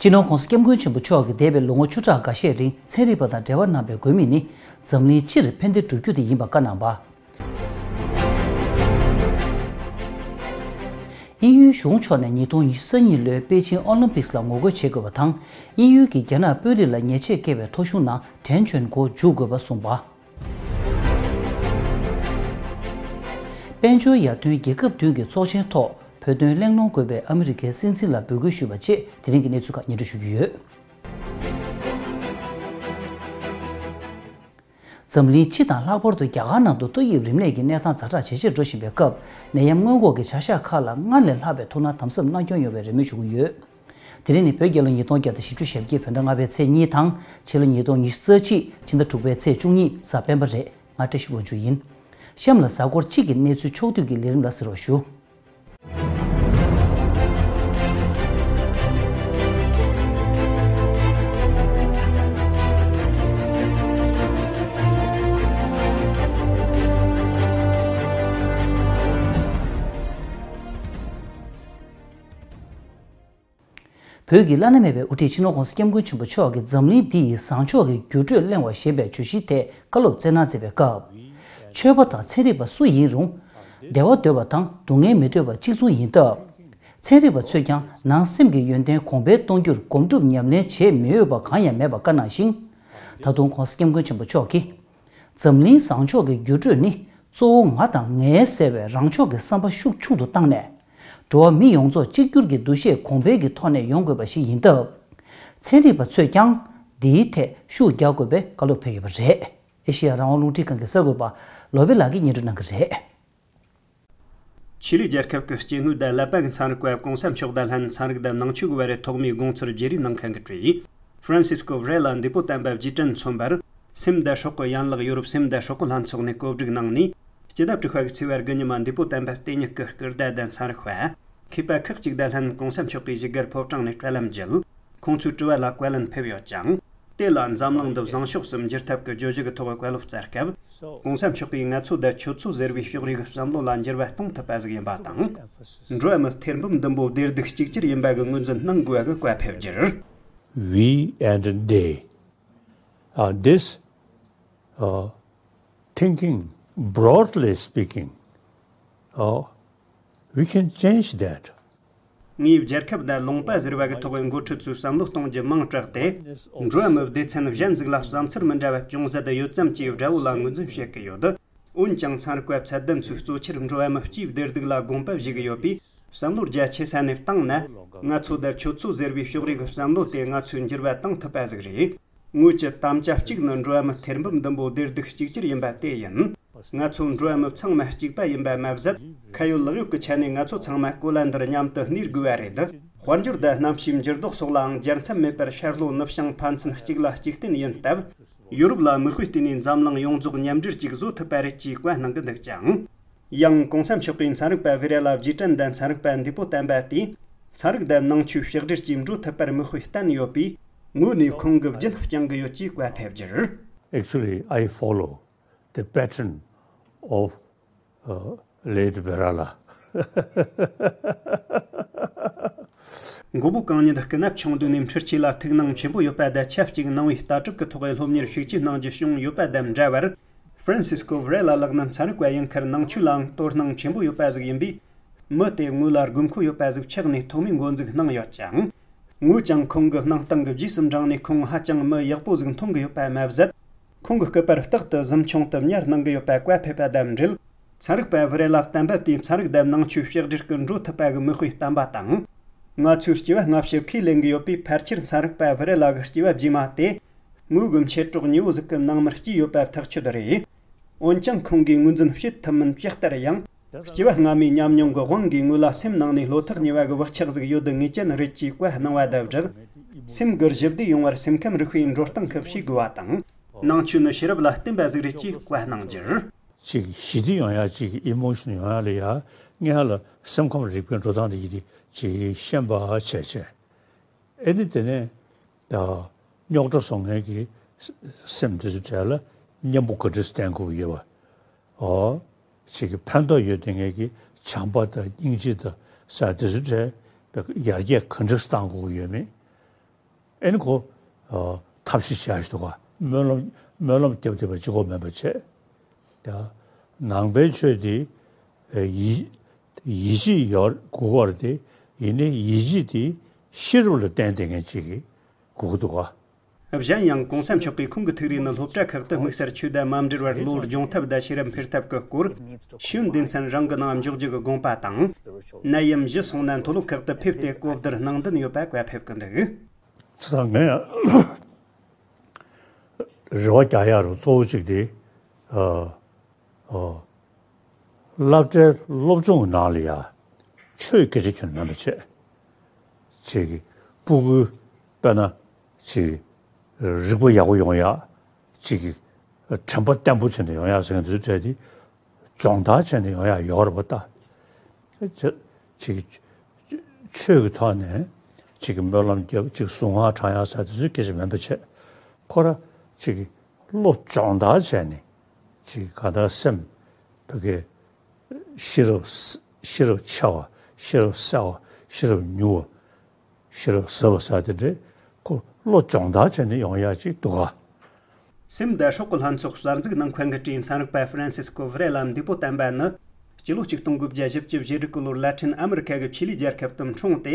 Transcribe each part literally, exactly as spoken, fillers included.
སྤྱི་ནོར་༧གོང་ས་༧སྐྱབས་མགོན་ཆེན་པོ་མཆོག་གིས་འདས་པའི་ལོ་ངོ་བཅུ་ཕྲག་འགའ་ཤས་རིང་ཚན་རིག་པ་དང་འབྲེལ་བ་གནང་པའི་དགོས་དམིགས་ནི། འཛམ་གླིང་སྤྱིར་ཕན་བདེ་བསྒྲུབ་རྒྱུ་དེ་ཡིན་པ་བཀའ་གནང་བ། དབྱིན་ཡུལ་གཞུང་ཕྱོགས་ནས་ཉིས་སྟོང་ཉི་ཤུ་རྩ་གཉིས་ལོའི་པེ་ཅིང་ཨོ་ལིམ་པིག་ལ་ངོ་རྒོལ་བྱེད་དགོས་པ་དང་། དབྱིན་ཡུལ་གྱིས་རྒྱ་ནག་དཔོན་རིགས་ལ་ཉེས་ཆད་བཀལ་བའི་ཐོ་གཞུང་ནང་དྲན་བྱོན་སྒོ་འཇུག་དགོས་པ་གསུངས་པ། དཔལ་འབྱོར་ཡར་ཐོན་རྒྱལ་ཁབ་བདུན་གྱི་ཚོགས་ཆེན་ཐོག་བོད་དོན་གླེང་སློང་དགོས་པའི་ཨ་མི་རི་ཀའི་སྲིད་འཛིན་ལ་འབོད་སྐུལ་ཞུས་པ་བཅས་དེ་རིང་གི་གནས་ཚུལ་ཁག་སྙན་སྒྲོན་ཞུ་རྒྱུ་ཡོད། འཛམ་གླིང་སྤྱི་དང་ལྷག་པར་དུ་རྒྱ་གར་ནང་དུ་ཏོག་དབྱིབས་རིམས་ནད་ཀྱི་གནས་སྟངས་ཛ་དྲག་ཇེ་ཆེར་འགྲོ་བཞིན་པའི་སྐབས། ནད་ཡམས་སྔོན་འགོག་གི་བྱ་གཞག་ཁག་ལ་སྔར་ལས་ལྷག་པའི་ཐུགས་སྣང་དམ་ཟབ་གནང་སྐྱོང་ཡོང་བའི་རེ་སྨོན་ཞུ་གི་ཡོད། དེ་རིང་ནི་བོད་རྒྱལ་ལོ་ཉིས་སྟོང་བརྒྱ་དང་བཞི་བཅུ་ཞེ་བརྒྱད་བོད་ཟླ་ལྔ་པའི་ཚེས་གཉིས་དང་ཕྱི་ལོ་ཉིས་སྟོང་ཉི་ཤུ་རྩ་གཅིག་ཕྱི་ཟླ་དྲུག་པའི་ཚེས་བཅུ་གཉིས་གཟའ་སྤེན་པ་རེད། ང་བཀྲ་ཤིས་དབང་ཕྱུག་ཡིན། གཤམ་ལ་གཟའ་འཁོར་གཅིག་གི་གནས་ཚུལ་ཕྱོགས་བསྡུས་ཀྱི་ལས་རིམ་ལ་གཟིགས་རོགས་ཞུ། བོད་ཀྱི་བླ་ན་མེད་པའི་དབུ་ཁྲིད་སྤྱི་ནོར་༧གོང་ས་༧སྐྱབས་མགོན་ཆེན་པོ་མཆོག་གིས་འཛམ་གླིང་འདི་ཡི་བཟང་ཕྱོགས་ཀྱི་འགྱུར་འགྲོས་གླེང་བ་ཞེས་པའི་བརྗོད་གཞིའི་ཐད་བཀའ་སློབ་སྩལ་གནང་མཛད་པའི་སྐབས། ཆོས་པ་དང་ཚན་རིག་པ་སུ་ཡིན་རུང་། བདེ་བ་འདོད་པ་དང་སྡུག་བསྔལ་མི་འདོད་པ་གཅིག་མཚུངས་ཡིན་སྟབས། ཚན་རིག་པ་ཚོས་ཀྱང་ནང་སེམས་ཀྱི་ཡོན་ཏན་གོང་འཕེལ་གཏོང་རྒྱུར་སྒོམ་སྒྲུབ་ཉམས་ལེན་བྱེད་མི་འོས་པ་གང་ཡང་མེད་པ་བཀའ་གནང་ཞིང་། ད་དུང་༧གོང་ས་༧སྐྱབས་མགོན་ཆེན་པོ་མཆོག་གིས། འཛམ་གླིང་བཟང་ཕྱོགས་ཀྱི་འགྱུར་འགྲོས་ནི་གཙོ་བོ་ང་དང་ངའི་ཟེར་བའི་རང་ཕྱོགས་ཀྱི་བསམ་པ་ཤུགས་ཆུང་དུ་བཏང་ནས། འགྲོ་བ་མི་ཡོངས་རྫོགས་གཅིག་གྱུར་གྱི་འདུ་ཤེས་གོང་འཕེལ་གྱི་ཐོག་ནས་ཡོང་དགོས་པ་ཞིག་ཡིན་སྟབས། ཚན་རིག་པ་ཚོས་ཀྱང་འདིའི་ཐད་ཤུགས་རྒྱག་དགོས་པའི་བཀའ་སློབ་ཕེབས་ཡོད་པ་རེད། ཨེ་ཤེ་ཡ་རང་དབང་རླུང་འཕྲིན་ཁང་གི་གསར་འགོད་པ་བློ་བྷེ་ལགས་ཀྱིས་སྙན་སྒྲོན་གནང་གི་རེད། ཆི་ལི་རྒྱལ་ཁབ་ཀྱི་སྐྱེ་དངོས་དང་ཀླད་པ་གི་ཚན་རིག་པ་༧གོང་ས་མཆོག་དང་ལྷན་ཚན་རིག་དང་ནང་ཆོས་ཀྱི་བར་རེ་ཐོག་མའི་དགོངས་ཚུལ་བརྗེ་རེས་གནང་མཁན་གྱིས་བྲིས། ཧྥ་རན་སིས་ཀོ་ཝེ་རེ་ལ་འདས་པོ་དམ་པ་བརྒྱུད་སྐྲུན་མཚོན་པར། སེམས་དང་སྲོག་གི་ཡན་ལག་ཡོ་རོབ་སེམས་དང་སྲོག་གི་ལྷན་ཚོགས་ནས་བཀོད་སྒྲིག་གནང་ནས། སྤྱི་ཟླ་དྲུག་པ་གི་ཚེས་པ་དགུ་ཉི་མ་འདས་པོ་དམ་པ་བསྟེ་ཉིད་ཀྱི་སྐུ་ཟླ་དང་ཚན་རིག་པ། མཁས་པ་ཁག་ཅིག་དང་ལྷན་༧གོང་ས་མཆོག་གིས་བཞུགས་སྒར་ཕོ་བྲང་ནས་དྲ་ལམ་བརྒྱུད། ཁོང་ཚོའི་དྲི་བ་ལ་བཀའ་ལན་ཕེབས་ཡོད་ཅིང་། དེ་ལ་འཛམ་གླིང་འདི་བཟང་ཕྱོགས་སུ་འགྱུར་ཐབས་ཀྱི་བརྗོད་གཞི་གི་ཐོག་བཀའ་སློབ་སྩལ་སྐབས། ༧གོང་ས་མཆོག་གིས་ང་ཚོ་དང་ཁྱོད་ཚོ་ཟེར་བའི་ཕྱོགས་རིས་ཀྱི་བསམ་བློ་ལ་འགྱུར་བ་གཏོང་ཐུབ་པ་ཟིག་ཡིན་པ་དང་། འགྲོ་བ་མི་ཐེར་འབུམ་བདུན་པོ་བདེ་སྡུག་གཅིག་གྱུར་ཡིན་པ་གི་ངོས་འཛིན་གནང་དགོས་པ་གི་བཀའ་ཕེབས་རྒྱུར། We and they. Uh, this, uh, thinking, broadly speaking, uh, we can change that. ངས་རྒྱལ་ཁབ་དང་ལུང་པ་ཟེར་བ་གི་ཐོག་གི་འགོ་ཁྲིད་ཚོའི་བསམ་བློ་གཏོང་རྒྱུ་མང་དྲགས་ཏེ། འགྲོ་བ་མིའི་སྡེ་ཚན་གཞན་ཟིག་ལ་བསམ་ཚུལ་མི་འདྲ་བ་ཅུང་ཟད་ཡོད་ཙམ་གྱི་དགྲ་བོ་ལ་ངོས་འཛིན་བྱེད་ཀྱི་ཡོད། འོན་ཀྱང་ཚན་རིག་པ་ཚད་ལྡན་ཚོས་གཙོ་ཆེར་འགྲོ་བ་མི་སྤྱིའི་བདེ་སྡུག་ལ་དགོངས་པ་བཞེས་ཀྱི་ཡོད་པས། བསམ་བློ་རྒྱ་ཆེ་ས་ནས་བཏང་ན། ང་ཚོ་དང་ཁྱོད་ཚོ་ཟེར་བའི་ཕྱོགས་རིས་ཀྱི་བསམ་བློ་དེ་ང་ཚོས་འགྱུར་བ་བཏང་ཐུབ་པ་ཟིག་རེད། ངོས་ཀྱི་དམ་བཅའ་གཅིག་ནི་འགྲོ་བ་མི་ཐེར་འབུམ་བདུན་པོ་བདེ་སྡུག་གཅིག་གྱུར་ཡིན་པ་དེ་ཡིན། ང་ཚོ་འགྲོ་བ་མི་ཚང་མ་གཅིག་པ་ཡིན་པ་མ་ཟད། ཁ་ཡོད་ལག་ཡོད་ཀྱི་ཆ་ནས་ང་ཚོ་ཚང་མ་གོ་ལ་འདིར་མཉམ་དུ་གནས་དགོས་པ་རེད། དཔལ་འབྱོར་དང་གནམ་གཤིས་འགྱུར་ལྡོག་སོགས་ལའང་འཇལ་མཚམས་མེད་པར་ཤར་ལྷོ་ནུབ་བྱང་ཕན་ཚུན་གཅིག་ལ་གཅིག་བརྟེན་ཡིན་སྟབས། ཡོ་རོབ་ལ་དམིགས་དཔེ་བལྟས་ནས་འཛམ་གླིང་ཡོངས་རྫོགས་མཉམ་འབྲེལ་ཅིག་བཟོ་ཐུབ་པ་རེད་ཅེས་བཀའ་གནང་གི་འདུག་ཅིང་། ཡང་གོང་ས་མཆོག་གིས་ཚན་རིག་པ་བྷི་རེ་ལ་རྗེས་དྲན་དང་ཚན་རིག་པ་འདས་པོ་བསྟན་པ་དེས་ཚན་རིག་དང་ནང་ཆོས་ཕྱག་སྦྲེལ་གྱིས་འགྲོ་ཐུབ་པར་མིག་དཔེ་བསྟན་ཡོད་པས། ངོས་ནས་ཁོང་གི་རྒྱུན་བསྐྱང་གི་ཡོད་ཅེས་བཀའ་ཕེབས་རྒྱུར། Actually, I follow the pattern of, uh, late Virala. མགོན་པོ་གང་ཉིད་སྐུ་ན་ཆུང་དུས་ནས་འཕྲུལ་ཆས་ལ་ཐུགས་སྣང་ཆེན་པོ་ཡོད་པ་དང་ཆབས་ཅིག་ནང་པའི་ལྟ་གྲུབ་ཀྱི་ཐོག་སློབ་གཉེར་ཤུགས་ཆེ་གནང་རྒྱུ་བྱུང་ཡོད་པ་དང་འདྲ་བར། ཧྥ་རན་སིས་ཀོ་ཝེ་རེ་ལ་ལགས་ནི་ཚན་རིག་པ་ཡིན་ཁར་ནང་ཆོས་ལའང་དོ་སྣང་ཆེན་པོ་ཡོད་པ་ཟིག་ཡིན་པས། མི་དེ་ངོས་ལ་དགོས་མཁོ་ཡོད་པ་ཟིག་ཆགས་ནས་ཐོག་མའི་འགོ་འཛུགས་གནང་ཡོད་ཅིང་། ངོས་ཀྱང་ཁོང་གི་སྣང་སྟངས་ཀྱི་རྗེས་སུ་འབྲངས་ནས་ཁོང་ཧ་ཅང་མི་ཡག་པོ་ཟིག་མཐོང་གི་ཡོད་པ་མ་ཟད། ཁོང་གི་སྐུ་པར་རྟག་ཏུ་གཟིམ་ཆུང་དུ་ཉར་གནང་གི་ཡོད་པ་བཀའ་ཕེབས་པ་དང་འབྲེལ། ཚན་རིག་པ་བྷི་རེ་ལ་བསྟན་པ་དེས་ཚན་རིག་དང་ནང་ཆོས་ཕྱག་སྦྲེལ་གྱིས་འགྲོ་ཐུབ་པ་གི་མིག་དཔེ་བསྟན་པ་དང་། ང་ཚོས་སྐྱེ་བ་སྔ་ཕྱི་ཁས་ལེན་གྱི་ཡོད་པས། ཕལ་ཆེར་ཚན་རིག་པ་བྷི་རེ་ལ་གི་སྐྱེ་བ་རྗེས་མ་དེ། ངོས་ཀྱི་མཆེད་གྲོགས་ཉེ་བོ་ཟིག་གི་ནང་མར་སྐྱེས་ཡོད་པ་ཐག་ཆོད་རེད། འོན་ཀྱང་ཁོང་གིས་ངོས་འཛིན་བྱེད་ཐུབ་མིན་ཇི་ལྟར་ཡང་། སྐྱེ་བ་སྔ་མའི་ཉམས་མྱོང་གི་དབང་གིས་ངོས་ལ་སེམས་ནང་ནས་བློ་ཐག་ཉེ་བ་གི་བག་ཆགས་ཟིག་ཡོད་དུ་ངེས་ཅན་རེད་ཅེས་བཀའ་གནང་བ་དང་སྦྲགས། སེམས་ཀྱི་ཞི་བདེ་ཡོང་བར་སེམས་ཁམས་རིག་པའི་འགྲོ་སྟངས་ཤིག་བྱེད་དགོས་པ་དང་། ནང་ཆོས་ནི་ཤེས་རབ་ལ་བརྟེན་པ་ཟིག་རེད་ཅེས་བཀའ་གནང་རྒྱུར། ཅིག་ཞི་བདེ་ཡོང་ཡ། ཅིག་ཨི་མོ་ཤན་ཡོང་ཡ་ལ་ཡ། སྔོན་ལ་སེམས་ཁམས་རིག་པའི་འགྲོ་སྟངས་དེ་ཡིན་ཏེ་ཅིག་ཤེས་པ་བྱས་བྱས། ཨེ་ནི་དེ་ནས་ད་རྙོག་དྲ་བཟོ་མཁན་གྱི་སེམས་དེ་ཚོ་གྲས་ལ་མཉམ་པོ་ག་འདྲས་བསྟན་དགོས་ཀྱི་ཡོད་པ། ཨོ། ཅིག་གི་ཕན་ཐོགས་ཡོད་དེ་ངེད་ཀྱི་བྱམས་པ་དང་སྙིང་རྗེ་དང་ས་དེ་ཚོ་གྲས་ཡར་རྒྱས་ག་འདྲས་བཏང་དགོས་ཀྱི་ཡོད་མེད། ཨེ་ནི་ཁོ་ཨ་ཐབས་ཤེས་བྱ་ཞིག་འདུག་ག་སྨོན་ལམ་སྨོན་ལམ་བརྒྱབ་བསྡད་པ་གཅིག་པོ་མིན་པ་བྱས། ད་ནང་པའི་ཆོས་འདི་ཨ་ཡིད་ཡིད་ཆེས་ཡོད་དགོས་པ་རེད་དེ། ཡིན་ནའི་ཡིད་ཆེས་དེ་ཤེས་རབ་ལ་བརྟེན་བསྡད་མཁན་ཅིག་གི་དགོས་ཀྱི་འདུག་ག་གཞན་ཡང་གོང་ས་མཆོག་གིས་ཁོང་གི་ཐུགས་རེ་ནི་སློབ་གྲྭ་ཁག་ཏུ་དམིགས་བསལ་ཆོས་དང་མ་འབྲེལ་བར་བློ་སྦྱོང་ཐབས་དང་ཤེས་རབ་འཕེལ་ཐབས་ཀྱི་སྐོར་ཤེས་ཡོན་སྡེ་ཚན་རང་གི་ནང་འཇོག་རྒྱུ་གི་དགོངས་པ་དང་། ནད་ཡམས་ཞི་སོང་ན་མཐོ་སློབ་ཁག་ཏུ་ཕེབས་ཏེ་གོ་བསྡུར་གནང་འདུན་ཡོད་པ་བཀའ་ཕེབས་ཀྱི་འདུག་ཚེ་དང་ངས་རེ་བ་རྒྱག་ཡག་རུ་གཙོ་བོ་གཅིག་དེ། ཨ་ཨ་སློབ་གྲྭའི་སློབ་སྦྱོང་གི་ནང་ལ་ཡ་ཆོས་སྐད་ཆ་ཁྱོན་མེད་པ་བྱས། ཅིག་གི་སྤུ་གུ་དཔེར་ན་ཅིག་རིག་པ་ཡག་པོ་ཡོང་ཡག་ཅིག་གི་དྲན་པ་བརྟན་པོ་བྱས་ནས་ཡོང་ཡག་ཟེར་མཁན་དེ་ཚོའི་གྲས་དེ་སྦྱོང་བརྡར་བྱས་ནས་ཡོང་ཡག་ཡོད་རེད་པ་ད། ཅིག་ཅིག་ཆོས་ཀྱི་ཐོག་ནས་ཅིག་གི་སྨོན་ལམ་རྒྱབ། ཅིག་གཟུངས་སྔགས་བགྲང་ཡག་ཟེར་དེ་ཚོའི་སྐད་ཆ་མིན་པ་བྱས། ཁོ་ར་ཅིག་གི་བློ་སྦྱོང་བརྡར་བྱས་ནས་ཅིག་ག་ད་སེམས་བོད་སྐད་ཤེས་རབ་ཤེས་རབ་ཆེ་བ། ཤེས་རབ་གསལ་བ། ཤེས་རབ་མྱུར་བ། ཤེས་རབ་ཟབ་པ་ཟེར་དེ་འདྲའི་ཁོ་བློ་སྦྱོང་བརྡར་བྱས་ནས་ཡོང་ཡག་ཅིག་འདུག་ག་སེམས་དང་སྲོག་གི་ལྷན་ཚོགས་གསར་འཛུགས་གནང་མཁན་གྱི་གྲས་ཚན་རིག་པ་ཧྥ་རན་སིས་ཀོ་ཝི་རེ་ལ་འདས་པོ་བསྟན་པ་ནི་སྤྱི་ལོ་ཆིག་སྟོང་དགུ་བརྒྱ་བཞི་བཅུ་ཞེ་དྲུག་གི་ལོར་ལ་ཏིན་ཨ་མི་རི་ཀ་གི་ཆི་ལི་རྒྱལ་ཁབ་ཏུ་འཁྲུངས་ཏེ།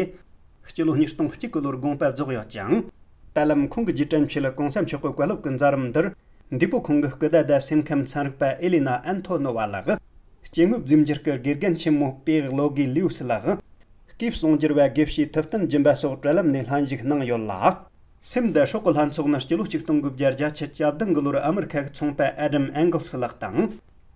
སྤྱི་ལོ་ཉིས་སྟོང་གཅིག་གི་ལོར་དགོངས་པ་རྫོགས་ཡོད་ཅིང་། ད་ལམ་ཁོང་གི་རྗེས་དྲན་ཆེད་ལ་གོང་ས་མཆོག་གི་བཀའ་སློབ་ཀྱི་མཛད་རིམ་འདིར། འདས་པོ་ཁོང་གི་སྐུ་ཟླ་དང་སེམས་ཁམས་ཚན་རིག་པ་ཨེ་ལི་ན་ཨན་ཐོ་ནོ་ཝ་ལགས། སྐྱེ་དངོས་རྫས་འགྱུར་གྱི་དགེ་རྒན་ཆེན་མོ་པེག་ལོ་གི་ལིའུ་སི་ལགས། སྐྱེས་སྲོག་འགྱུར་བ་དགེ་བཤེས་ཐུབ་བསྟན་སྦྱིན་པ་སོགས་བགྲོད་ལམ་ནས་ལྷན་ཞུགས་གནང་ཡོད་ལ། སེམས་དང་སྲོག་གི་ལྷན་ཚོགས་ནི་སྤྱི་ལོ་ཆིག་སྟོང་དགུ་བརྒྱ་བརྒྱད་ཅུ་གྱ་བདུན་གི་ལོར་ཨ་མི་རི་ཁ་གི་ཚོང་པ་ཨེ་ཌམ་ཨེང་གལ་སི་ལགས་དང་།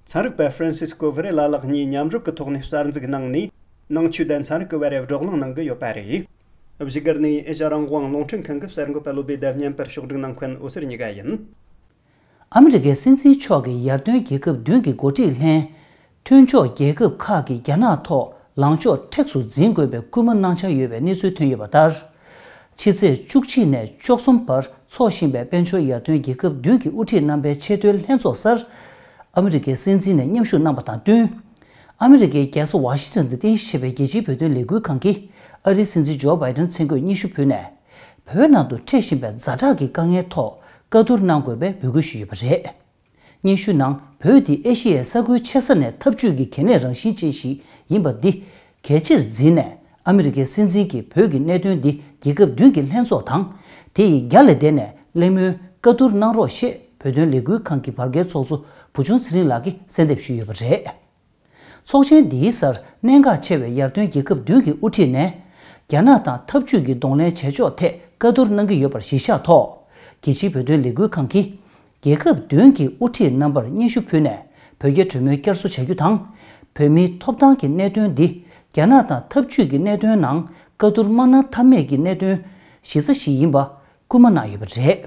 ཚན་རིག་པ་ཧྥ་རན་སིས་ཀོ་ཝི་རེ་ལ་ལགས་གཉིས་མཉམ་རུབ་ཀྱི་ཐོག་ནས་གསར་འཛུགས་གནང་ནས། ནང་ཆོས་དང་ཚན་རིག་གི་བར་བགྲོ་གླེང་གནང་གི་ཡོད་པ་རེད། བཞུགས་སྒར་ནས་ཨེ་ཤ་རང་དབང་རླུང་འཕྲིན་ཁང་གི་གསར་འགོད་པ་བློ་བྷེ་དང་བརྙན་པར་ཕྱོགས་སྒྲིག་གནང་མཁན་འོད་ཟེར་གཉིས་ཀ་ཡིན། ཨ་མི་རི་ཀའི་སྲིད་འཛིན་མཆོག་གིས་ཡར་ཐོན་རྒྱལ་ཁབ་བདུན་གྱི་འགོ་ཁྲིད་ལྷན། མཐུན་ཕྱོགས་རྒྱལ་ཁབ་ཁག་གིས་རྒྱ་ནག་ཐོག་ལངས་ཕྱོགས་མཁྲེགས་སུ་འཛིན་དགོས་པའི་སྐུལ་མ་གནང་འཆར་ཡོད་པའི་གནས་ཚུལ་ཐོན་ཡོད་པ་ལྟར། ཕྱི་ཚེས་བཅུ་གཅིག་ནས་བཅུ་གསུམ་བར་འཚོགས་བཞིན་པའི་དཔལ་འབྱོར་ཡར་ཐོན་རྒྱལ་ཁབ་བདུན་གྱི་དབུ་ཁྲིད་རྣམ་པའི་ཆེས་མཐོའི་ལྷན་ཚོགས་སར། ཨ་མི་རི་ཀའི་སྲིད་འཛིན་ནས་མཉམ་ཞུགས་གནང་པ་དང་བསྟུན། ཨ་མི་རི་ཀའི་རྒྱལ་ས་ཝ་ཤིང་ཊོན་དུ་རྟེན་གཞི་བྱས་པའི་རྒྱལ་སྤྱིའི་བོད་དོན་ལས་འགུལ་ཁང་གིས་ཨ་རིའི་སྲིད་འཛིན་ཇོ་བྷའི་ཌེན་མཚན་བཀོད་སྙན་ཞུ་ཕུལ་ནས། བོད་ནང་དུ་འཕྲད་བཞིན་པའི་ཛ་དྲག་གི་དཀའ་ངལ་ཐོག་བཀའ་བསྡུར་གནང་དགོས་པའི་འབོད་སྐུལ་ཞུས་ཡོད་པ་རེད། སྙན་ཞུའི་ནང་བོད་འདི་ཨེ་ཤི་ཡའི་ས་ཁུལ་ཆེ་ས་ནས་འཐབ་ཇུས་ཀྱི་གལ་གནད་རང་བཞིན་ཅན་ཞིག་ཡིན་པ་འདི་གལ་ཆེར་འཛིན་ནས། ཨ་མི་རི་ཀའི་སྲིད་འཛིན་གྱིས་བོད་ཀྱི་གནད་དོན་འདི་རྒྱལ་ཁབ་བདུན་གྱི་ལྷན་ཚོགས་དང་། དེ་ཡི་རྒྱ་ལ་བསྡད་ནས་གླེང་མོལ་བཀའ་བསྡུར་གནང་རོགས་ཞེས་བོད་དོན་ལས་འགུལ་ཁང་གི་བར་བརྒལ་ཚོགས་གཙོ་བུ་ཆུང་ཚེ་རིང་ལགས་ཀྱིས་གསལ་འདེབས་ཞུས་ཡོད་པ་རེད། ཚོགས་ཆེན་འདིའི་སར་གནད་འགག་ཆེ་བའི་ཡར་ཐོན་རྒྱལ་ཁབ་བདུན་གྱི་དབུ་ཁྲིད་ནས། རྒྱ་ནག་དང་འཐབ་ཇུས་ཀྱི་གདོང་ལེན་བྱེད་ཕྱོགས་ཐད་བཀའ་བསྡུར་གནང་གི་ཡོད་པར་གཞི་བཞག་ཐོག་རྒྱལ་སྤྱིའི་བོད་དོན་ལས་འགུལ་ཁང་གིས། རྒྱལ་ཁབ་བདུན་གྱི་དབུ་ཁྲིད་རྣམ་པར་སྙན་ཞུ་ཕུལ་ནས། བོད་རྒྱ་གྲོས་མོལ་བསྐྱར་གསོ་བྱ་རྒྱུ་དང་། བོད་མིའི་ཐོབ་ཐང་གི་གནད་དོན་འདི། རྒྱ་ནག་དང་འཐབ་ཇུས་ཀྱི་གནད་དོན་ནང་བཀའ་བསྡུར་མ་གནང་ཐབས་མེད་ཀྱི་གནད་དོན་གཞི་རྩ་ཞིག་ཡིན་པ་སྐུལ་མ་གནང་ཡོད་པ་རེད།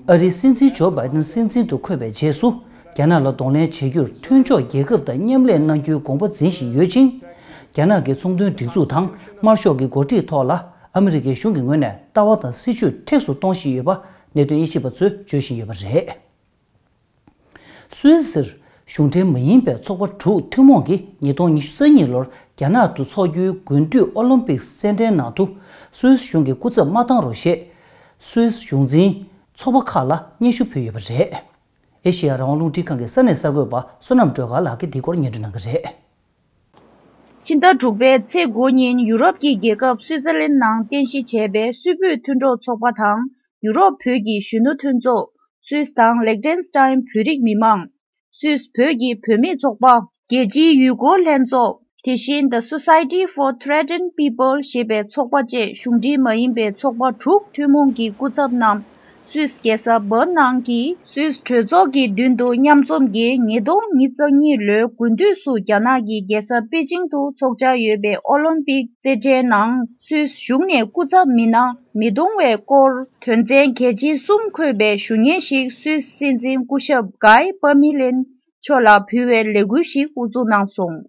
ཨ་རིའི་སྲིད་འཛིན་ཇོ་བྷའི་ཌེན་སྲིད་འཛིན་དུ་འཁོད་པའི་རྗེས་སུ། རྒྱ་ནག་ལ་གདོང་ལེན་བྱེད་རྒྱུར་མཐུན་ཕྱོགས་རྒྱལ་ཁབ་དང་མཉམ་ལས་གནང་རྒྱུའི་དགོངས་པ་འཛིན་བཞིན་ཡོད་ཅིང་། རྒྱ་ནག་གི་ཚོང་དོན་སྒྲིག་འཛུགས་དང་དམར་ཤོག་གི་འགོ་ཁྲིད་ཐོག་ལ་ཨ་མི་རི་ཀའི་གཞུང་གི་ངོས་ནས་ལྟ་བ་དང་སྲིད་ཇུས་མཁྲེགས་སུ་གཏོང་བཞིན་ཡོད་པ་གནད་དོན་དབྱེ་ཞིབ་པ་ཚོས་བརྗོད་བཞིན་ཡོད་པ་རེད། སུད་སིར་གཞུང་འབྲེལ་མ་ཡིན་པའི་ཚོགས་པ་དྲུག་ཐུན་མོང་གིས་ཉིས་སྟོང་ཉི་ཤུ་རྩ་གཉིས་ལོར་རྒྱ་ནག་ཏུ་འཚོགས་རྒྱུའི་དགུན་དུས་ཨོ་ལིམ་པིག་རྩེད་འགྲན་ནང་དུ་སུད་སི་གཞུང་གིས་སྐུ་ཚབ་མ་བཏང་རོགས་ཞེས། སུད་སི་གཞུང་འཛིན་ཚོགས་པ་ཁག་ལ་སྙན་ཞུ་ཕུལ་ཡོད་པ་རེད། ཨེ་ཤེ་ཡ་རང་དབང་རླུང་འཕྲིན་ཁང་གི་ས་གནས་གསར་འགོད་པ་བསོད་ནམས་སྒྲོལ་དཀར་ལགས་ཀྱིས་འདིའི་སྐོར་སྙན་སྒྲོན་གནང་གི་རེད། ཕྱི་ཟླ་དྲུག་པའི་ཚེས་དགུ་ཉིན་ཡུ་རོབ་ཀྱི་རྒྱལ་ཁབ་སུད་སི་ལན་ནང་རྟེན་གཞི་བྱས་པའི་སུད་བོད་མཐུན་གྲོགས་ཚོགས་པ་དང་ཡུ་རོབ་བོད་ཀྱི་གཞོན་ནུ་མཐུན་ཚོགས། སུད་སི་དང་ལེག་ཏེན་སི་ཏའིན་བོད་རིགས་མི་མང་། སུད་སི་བོད་ཀྱི་བུད་མེད་ཚོགས་པ། རྒྱལ་སྤྱིའི་ཡུལ་སྐོར་ལྷན་ཚོགས། དེ་བཞིན་The Society for Threatened People ཞེས་པའི་ཚོགས་པ་བཅས་གཞུང་འབྲེལ་མ་ཡིན་པའི་ཚོགས་པ་དྲུག་ཐུན་མོང་གི་སྐུ་ཚབ་རྣམས། སུད་སི་རྒྱལ་ས་བྷར་ནང་གི་སུད་སི་གྲོས་ཚོགས་ཀྱི་མདུན་དུ་མཉམ་འཛོམས་ཀྱིས་ཉིས་སྟོང་ཉི་ཤུ་རྩ་གཉིས་ལོའི་དགུན་དུས་སུ་རྒྱ་ནག་གི་རྒྱལ་ས་པེ་ཅིང་དུ་འཚོགས་འཆར་ཡོད་པའི་ཨོ་ལིམ་པིག་རྩེད་འགྲན་ནང་སུད་སི་གཞུང་ནས་སྐུ་ཚབ་མི་སྣ་མི་གཏོང་བའི་སྐོར་དོན་ཚན་གལ་ཆེན་གསུམ་འཁོད་པའི་ཞུ་སྙན་ཞིག་སུད་སི་སྲིད་འཛིན་སྐུ་ཞབས་གྷའི་པར་མེ་ལིན་མཆོག་ལ་ཕུལ་བའི་ལས་འགུལ་ཞིག་དབུ་འཛུགས་གནང་སོང་།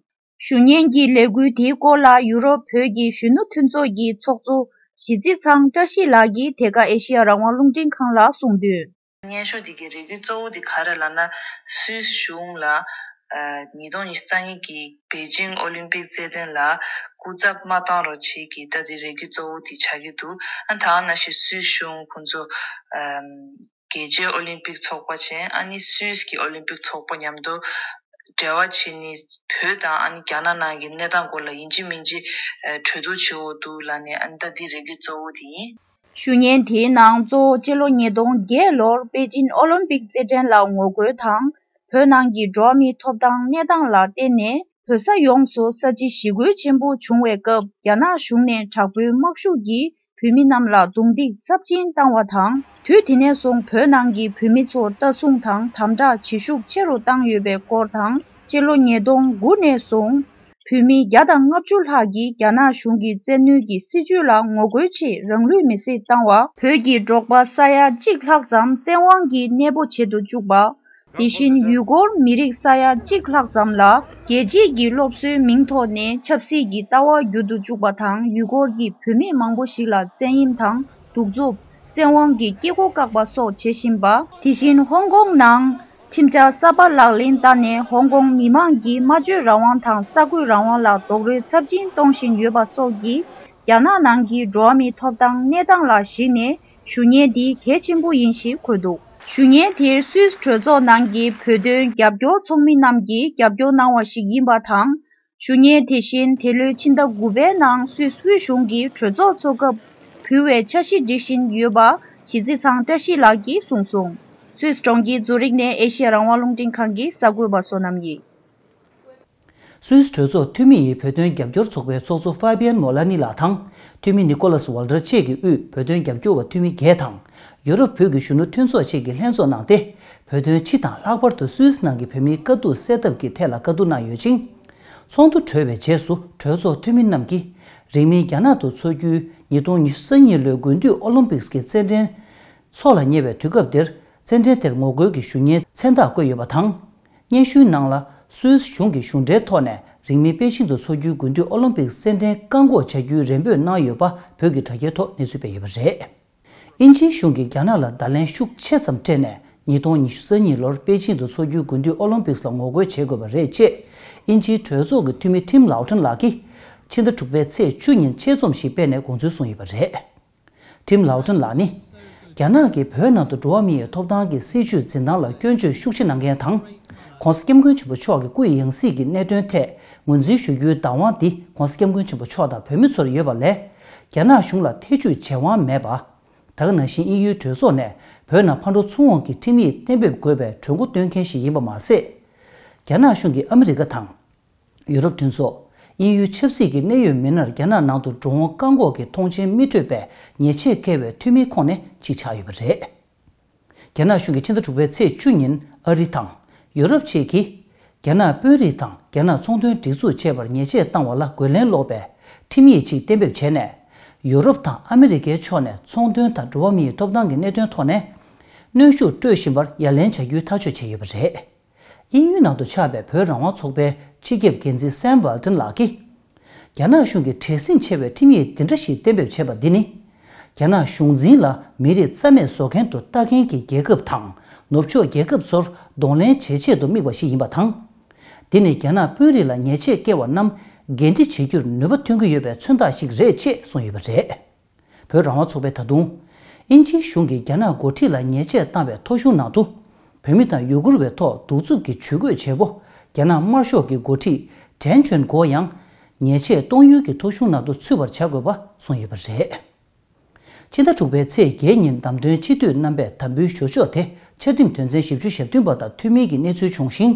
ཞུ་སྙན་གྱི་ལས་འགུལ་དེའི་སྐོར་ལ་ཡུ་རོབ་བོད་ཀྱི་གཞོན་ནུ་མཐུན་ཚོགས་ཀྱི་ཚོགས་གཙོ་གཞིས་རྩེ་ཚང་བཀྲ་ཤིས་ལགས་ཀྱིས་དེ་ག་ཨེ་ཤེ་ཡ་རང་དབང་རླུང་འཕྲིན་ཁང་ལ་གསུངས་དོན། སྙན་ཞུ་འདི་གི་རེ་སྐུལ་གཙོ་བོ་འདི་ག་རེ་ལབ་ན། སུད་སི་གཞུང་ལ་ ཉིས་སྟོང་ཉི་ཤུ་རྩ་གཉིས་ཀྱི་པེ་ཅིང་ཨོ་ལིམ་པིག་རྩེད་འགྲན་ལ་སྐུ་ཚབ་མ་བཏང་རོགས་བྱེད་ཀྱི་ད་དེ་རེ་སྐུལ་གཙོ་བོ་དེ་ཆགས་ཀྱི་འདུག་ཨ་ད་ག་ནང་བཞིན་སུད་སི་གཞུང་ཁོང་ཚོ་རྒྱལ་སྤྱིའི་ཨོ་ལིམ་པིག་ཚོགས་པ་བྱས། ཨ་ནི་སུད་སི་གི་ཨོ་ལིམ་པིག་ཚོགས་པ་མཉམ་དུ་འབྲེལ་བ་བྱས་ནས་བོད་དང་ཨ་ནི་རྒྱ་ནག་ནང་གི་གནས་སྟངས་སྐོར་ལ་ཡིན་གཅིག་མིན་གཅིག་གྲོས་བསྡུར་བྱེད་འོས་འདུག་ལབ་ནས། ཨ་ནི་ད་འདི་རེ་སྐུལ་གཙོ་བོ་དེ་ཡིན། ཞུ་སྙན་དེའི་ནང་གཙོ་བོ་སྤྱི་ལོ་ཉིས་སྟོང་བརྒྱད་ལོར་པེ་ཅིན་ཨོ་ལིམ་པིག་རྩེད་འགྲན་ལ་ངོ་རྒོལ་དང་། བོད་ནང་གི་འགྲོ་བ་མིའི་ཐོབ་ཐང་གནས་སྟངས་ལ་བརྟེན་ནས། བོད་ས་ཡོངས་སུ་ས་བྱི་ཞི་རྒོལ་ཆེན་པོ་བྱུང་བའི་སྐབས། རྒྱ་ནག་གཞུང་ནས་དྲག་པོའི་དམག་ཤུགས་ཀྱིས་བོད་མི་རྣམས་ལ་རྡུང་རྡེག་ཚབས་ཆེན་བཏང་བ་དང་། དུས་དེ་ནས་བཟུང་བོད་ནང་གི་བོད་མི་ཚོར་ལྟ་སྲུང་དང་དམ་དྲག་བྱེད་ཤུགས་ཆེ་རུ་བཏང་ཡོད་པའི་སྐོར་དང་། སྤྱི་ལོ་ཉིས་སྟོང་དགུ་ནས་བཟུང་བོད་མི་བརྒྱ་དང་ལྔ་བཅུ་ལྷག་གིས་རྒྱ་ནག་གཞུང་གི་བཙན་གནོན་གྱི་སྲིད་བྱུས་ལ་ངོ་རྒོལ་ཆེད་རང་ལུས་མེར་སྲེག་བཏང་བ། བོད་ཀྱི་འབྲོག་པ་ས་ཡ་གཅིག་ལྷག་ཙམ་བཙན་དབང་གིས་གནས་སྤོ་བྱེད་དུ་བཅུག་པ། དེ་བཞིན་ཡུ་གུར་མི་རིགས་ས་ཡ་གཅིག་ལྷག་ཙམ་ལ་རྒྱལ་སྤྱིའི་སློབ་གསོའི་མིང་ཐོག་ནས་ཆབ་སྲིད་ཀྱི་ལྟ་བ་བསྒྱུར་དུ་བཅུག་པ་དང་། ཡུ་གུར་གྱི་བུད་མེད་མང་པོ་ཞིག་ལ་བཙན་གཡེམ་དང་གདུག་རྩུབ། བཙན་དབང་གིས་སྐྱེ་སྒོ་བཀག་པ་སོགས་བྱེད་བཞིན་པ། དེ་བཞིན་ཧོང་ཀོང་ནང་ཁྲིམས་འཆར་གསར་པ་ལག་ལེན་བསྟར་ནས། ཧོང་ཀོང་མི་མང་གི་སྨྲ་བརྗོད་རང་དབང་དང་གསར་འགོད་རང་དབང་ལ་རྡོག་རོལ་ཚབས་ཆེན་གཏོང་བཞིན་ཡོད་པ་སོགས་ཀྱིས། རྒྱ་ནག་ནང་གི་འགྲོ་བ་མིའི་ཐོབ་ཐང་གནས་སྟངས་ལ་གཞིགས་ནས། ཞུ་སྙན་འདི་གལ་ཆེན་པོ་ཡིན་ཞེས་འཁོད་འདུག་ཞུ་སྙན་དེར་སུད་སི་གྲོས་ཚོགས་ནང་གི་བོད་དོན་རྒྱབ་སྐྱོར་ཚོགས་མི་རྣམས་ཀྱིས་རྒྱབ་སྐྱོར་གནང་བ་ཞིག་ཡིན་པ་དང་། ཞུ་སྙན་དེ་བཞིན་དེ་ལོའི་ཕྱི་ཟླ་དགུ་པའི་ནང་སུད་སི་དབུས་གཞུང་གིས་གྲོས་ཚོགས་འཚོགས་སྐབས་ཕུལ་བའི་འཆར་གཞི་སྒྲིག་བཞིན་ཡོད་པ་གཞི་རྩའི་ཚང་བཀྲ་ཤིས་ལགས་ཀྱིས་གསུངས་སོང་། སུད་སི་གྲོང་ཁྱེར་ཛུ་རིག་ནས་ཨེ་ཤེ་ཡ་རང་དབང་རླུང་འཕྲིན་ཁང་གི་གསར་འགོད་པ་བསོད་ནམས་ཡིན། སུད་སི་གྲོས་ཚོགས་འཐུས་མི་ཡི་བོད་དོན་རྒྱབ་སྐྱོར་ཚོགས་པའི་ཚོགས་གཙོ་ཧྥ་བྷིན་མོ་ལ་ནི་ལགས་དང་། འཐུས་མི་ནི་ཀོ་ལཱས་ཝལ་ཏར་བཅས་ཀྱི་དབུས་བོད་དོན་རྒྱབ་སྐྱོར་བ་འཐུས་མི་བརྒྱད་དང་། ཡུ་རོབ་བོད་ཀྱི་གཞོན་ནུ་མཐུན་ཚོགས་བཅས་ཀྱིས་ལྷན་ཚོགས་གནང་སྟེ། བོད་དོན་སྤྱི་དང་ལྷག་པར་དུ་སུད་སི་ནང་གི་བོད་མིའི་དཀའ་སྡུག་སེལ་ཐབས་ཀྱི་ཐད་ལ་བཀའ་བསྡུར་གནང་ཡོད་ཅིང་། ཚོགས་འདུ་གྲོལ་བའི་རྗེས་སུ་གྲོས་ཚོགས་འཐུས་མི་རྣམས་ཀྱིས། རིང་མིན་རྒྱ་ནག་ཏུ་འཚོགས་རྒྱུའི་ཉིས་སྟོང་ཉི་ཤུ་རྩ་གཉིས་ལོའི་དགུན་དུས་ཨོ་ལིམ་པིག་གི་རྩེད་འགྲན་འཚོགས་ལ་ཉེ་བའི་དུས་སྐབས་འདིར། རྩེད་འགྲན་དེར་ངོ་རྒོལ་གྱི་ཞུ་སྙན་མཚན་རྟགས་བཀོད་ཡོད་པ་དང་། སྙན་ཞུའི་ནང་ལ། སུད་སི་གཞུང་གིས་གཞུང་འབྲེལ་ཐོག་ནས་རིང་མིན་པེ་ཅིང་དུ་འཚོགས་རྒྱུའི་དགུན་དུས་ཨོ་ལིམ་པིག་རྩེད་འགྲན་བཀག་འགོག་བྱ་རྒྱུའི་རེ་འབོད་གནང་ཡོད་པ་བོད་ཀྱི་དྲ་རྒྱའི་ཐོག་གནས་ཚུལ་སྤེལ་ཡོད་པ་རེད། དབྱིན་ཇིའི་གཞུང་གིས་རྒྱ་ནག་ལ་བརྡ་ལན་ཤུགས་ཆེ་ཙམ་སྤྲད་ནས། ཉིས་སྟོང་ཉི་ཤུ་རྩ་གཉིས་ལོར་པེ་ཅིང་དུ་འཚོགས་རྒྱུའི་དགུན་དུས་ཨོ་ལིམ་པིག་ལ་ངོ་རྒོལ་བྱེད་དགོས་པ་རེད་ཅེས། དབྱིན་ཇིའི་གྲོས་ཚོགས་ཀྱི་འཐུས་མི་ཊིམ་ལའོ་ཊན་ལགས་ཀྱིས། ཕྱི་ཟླ་དྲུག་པའི་ཚེས་བཅུ་ཉིན་ཆེད་རྩོམ་ཞིག་སྤེལ་ནས་དགོངས་ཚུལ་གསུངས་ཡོད་པ་རེད། ཊིམ་ལའོ་ཊན་ལགས་ནི། རྒྱ་ནག་གིས་བོད་ནང་དུ་འགྲོ་བ་མིའི་ཐོབ་ཐང་གི་སྲིད་བྱུས་འཛིན་སྟངས་ལ་སྐྱོན་བརྗོད་ཤུགས་ཆེ་གནང་མཁན་དང་། ྋགོང་ས་ྋསྐྱབས་མགོན་ཆེན་པོ་མཆོག་གི་སྐུ་ཡི་ཡང་སྲིད་ཀྱི་གནད་དོན་ཐད་ངོས་འཛིན་ཞུ་རྒྱུའི་བདག་དབང་འདི་ྋགོང་ས་ྋསྐྱབས་མགོན་ཆེན་པོ་མཆོག་དང་བོད་མི་ཚོར་ཡོད་པ་ལས། རྒྱ་ནག་གཞུང་ལ་ཐེ་བྱུས་བྱེད་དབང་མེད་པ། ད་ག་ནང་བཞིན་དབྱིན་ཡུལ་གྲོས་ཚོགས་ནས་བོད་ནང་ཕར་འགྲོ་ཚུར་འོང་གི་ཁྲིམས་ཡིག་གཏན་འབེབས་དགོས་པའི་གྲོས་འགོ་བཏོན་མཁན་ཞིག་ཡིན་པ་མ་ཟད། རྒྱ་ནག་གཞུང་གིས་ཨ་མི་རི་ཀ་དང་། ཡུ་རོབ་མཐུན་ཚོགས། དབྱིན་ཡུལ་ཆབ་སྲིད་ཀྱི་གནད་ཡོད་མི་སྣར་རྒྱ་ནག་ནང་དུ་འགྲོ་འོང་བཀག་འགོག་གི་མཐོང་མཆན་མི་སྤྲོད་པའི་ཉེས་ཆད་བཀལ་བའི་འཐུས་མིའི་ཁོངས་ནས་གཅིག་ཆགས་ཡོད་པ་རེད། རྒྱ་ནག་གཞུང་གིས་ཕྱི་ཟླ་དྲུག་པའི་ཚེས་བཅུ་ཉིན་ཨ་རི་དང་ཡུ་རོབ་བཅས་ཀྱིས། རྒྱ་ནག་དཔོན་རིགས་དང་རྒྱ་ནག་ཚོང་དོན་སྒྲིག་འཛུགས་བཅས་པར་ཉེས་ཆད་བཏང་བ་ལ་རྒོལ་ལན་སློག་པའི་ཁྲིམས་ཡིག་ཅིག་གཏན་འབེབས་བྱས་ནས། ཡུ་རོབ་དང་ཨ་མི་རི་ཀའི་ཕྱོགས་ནས་ཚོང་དོན་དང་འགྲོ་བ་མིའི་ཐོབ་ཐང་གི་གནད་དོན་ཐོག་ནས། གནོན་ཤུགས་སྤྲོད་བཞིན་པར་ཡ་ལན་བྱ་རྒྱུའི་ཐག་གཅོད་བྱས་ཡོད་པ་རེད། དབྱིན་ཡུལ་ནང་དུ་ཆགས་པའི་བོད་རང་དབང་ཚོགས་པའི་སྤྱི་ཁྱབ་འགན་འཛིན་སེམ་ཝལ་ཏན་ལགས་ཀྱིས། རྒྱ་ནག་གཞུང་གིས་བྲེལ་ཟིང་ཆེ་བའི་ཁྲིམས་ཡིག་འདི་འདྲ་ཞིག་གཏན་འབེབས་བྱས་པ་འདི་ནི། རྒྱ་ནག་གཞུང་འཛིན་ལ་མི་རིགས་རྩ་མེད་བཟོ་མཁན་དུ་ལྟ་མཁན་གྱི་རྒྱལ་ཁབ་དང་ནུབ་ཕྱོགས་རྒྱལ་ཁབ་ཚོར་གདོང་ལེན་བྱེད་ཆེད་དུ་དམིགས་པ་ཞིག་ཡིན་པ་དང་། འདི་ནི་རྒྱ་ནག་དཔོན་རིགས་ལ་ཉེས་ཆད་བཀལ་བ་རྣམས་འགན་འཁྲི་བྱེད་རྒྱུར་ནུས་པ་ཐོན་གྱི་ཡོད་པའི་མཚོན་རྟགས་ཤིག་རེད་ཅེས་གསུངས་ཡོད་པ་རེད། བོད་རང་དབང་ཚོགས་པས་ད་དུང་། དབྱིན་ཇིའི་གཞུང་གིས་རྒྱ་ནག་འགོ་ཁྲིད་ལ་ཉེས་ཆད་བཏང་བའི་ཐོ་གཞུང་ནང་དུ། བོད་མི་དང་ཡུ་གུར་བའི་ཐོག་གདུག་རྩུབ་ཀྱི་ཇུས་འགོད་བྱེད་སྒོ། རྒྱ་ནག་དམར་ཤོག་གི་འགོ་ཁྲིད་ཀྲན་ཅོན་གོ་ཡང་། ཉེས་ཆད་གཏོང་ཡུལ་གྱི་ཐོ་གཞུང་ནང་དུ་ཚུད་པར་བྱ་དགོས་པ་གསུངས་ཡོད་པ་རེད། ཕྱི་ཟླ་དྲུག་པའི་ཚེས་བརྒྱད་ཉིན་བདམས་ཐོན་སྤྱི་འཐུས་རྣམ་པས་དམ་འབུལ་ཞུ་ཕྱོགས་དེ་བཅའ་ཁྲིམས་དོན་ཚན་བཞི་བཅུ་ཞེ་བདུན་པ་དང་མཐུན་མིན་གྱི་གནས་ཚུལ་བྱུང་ཞིང་།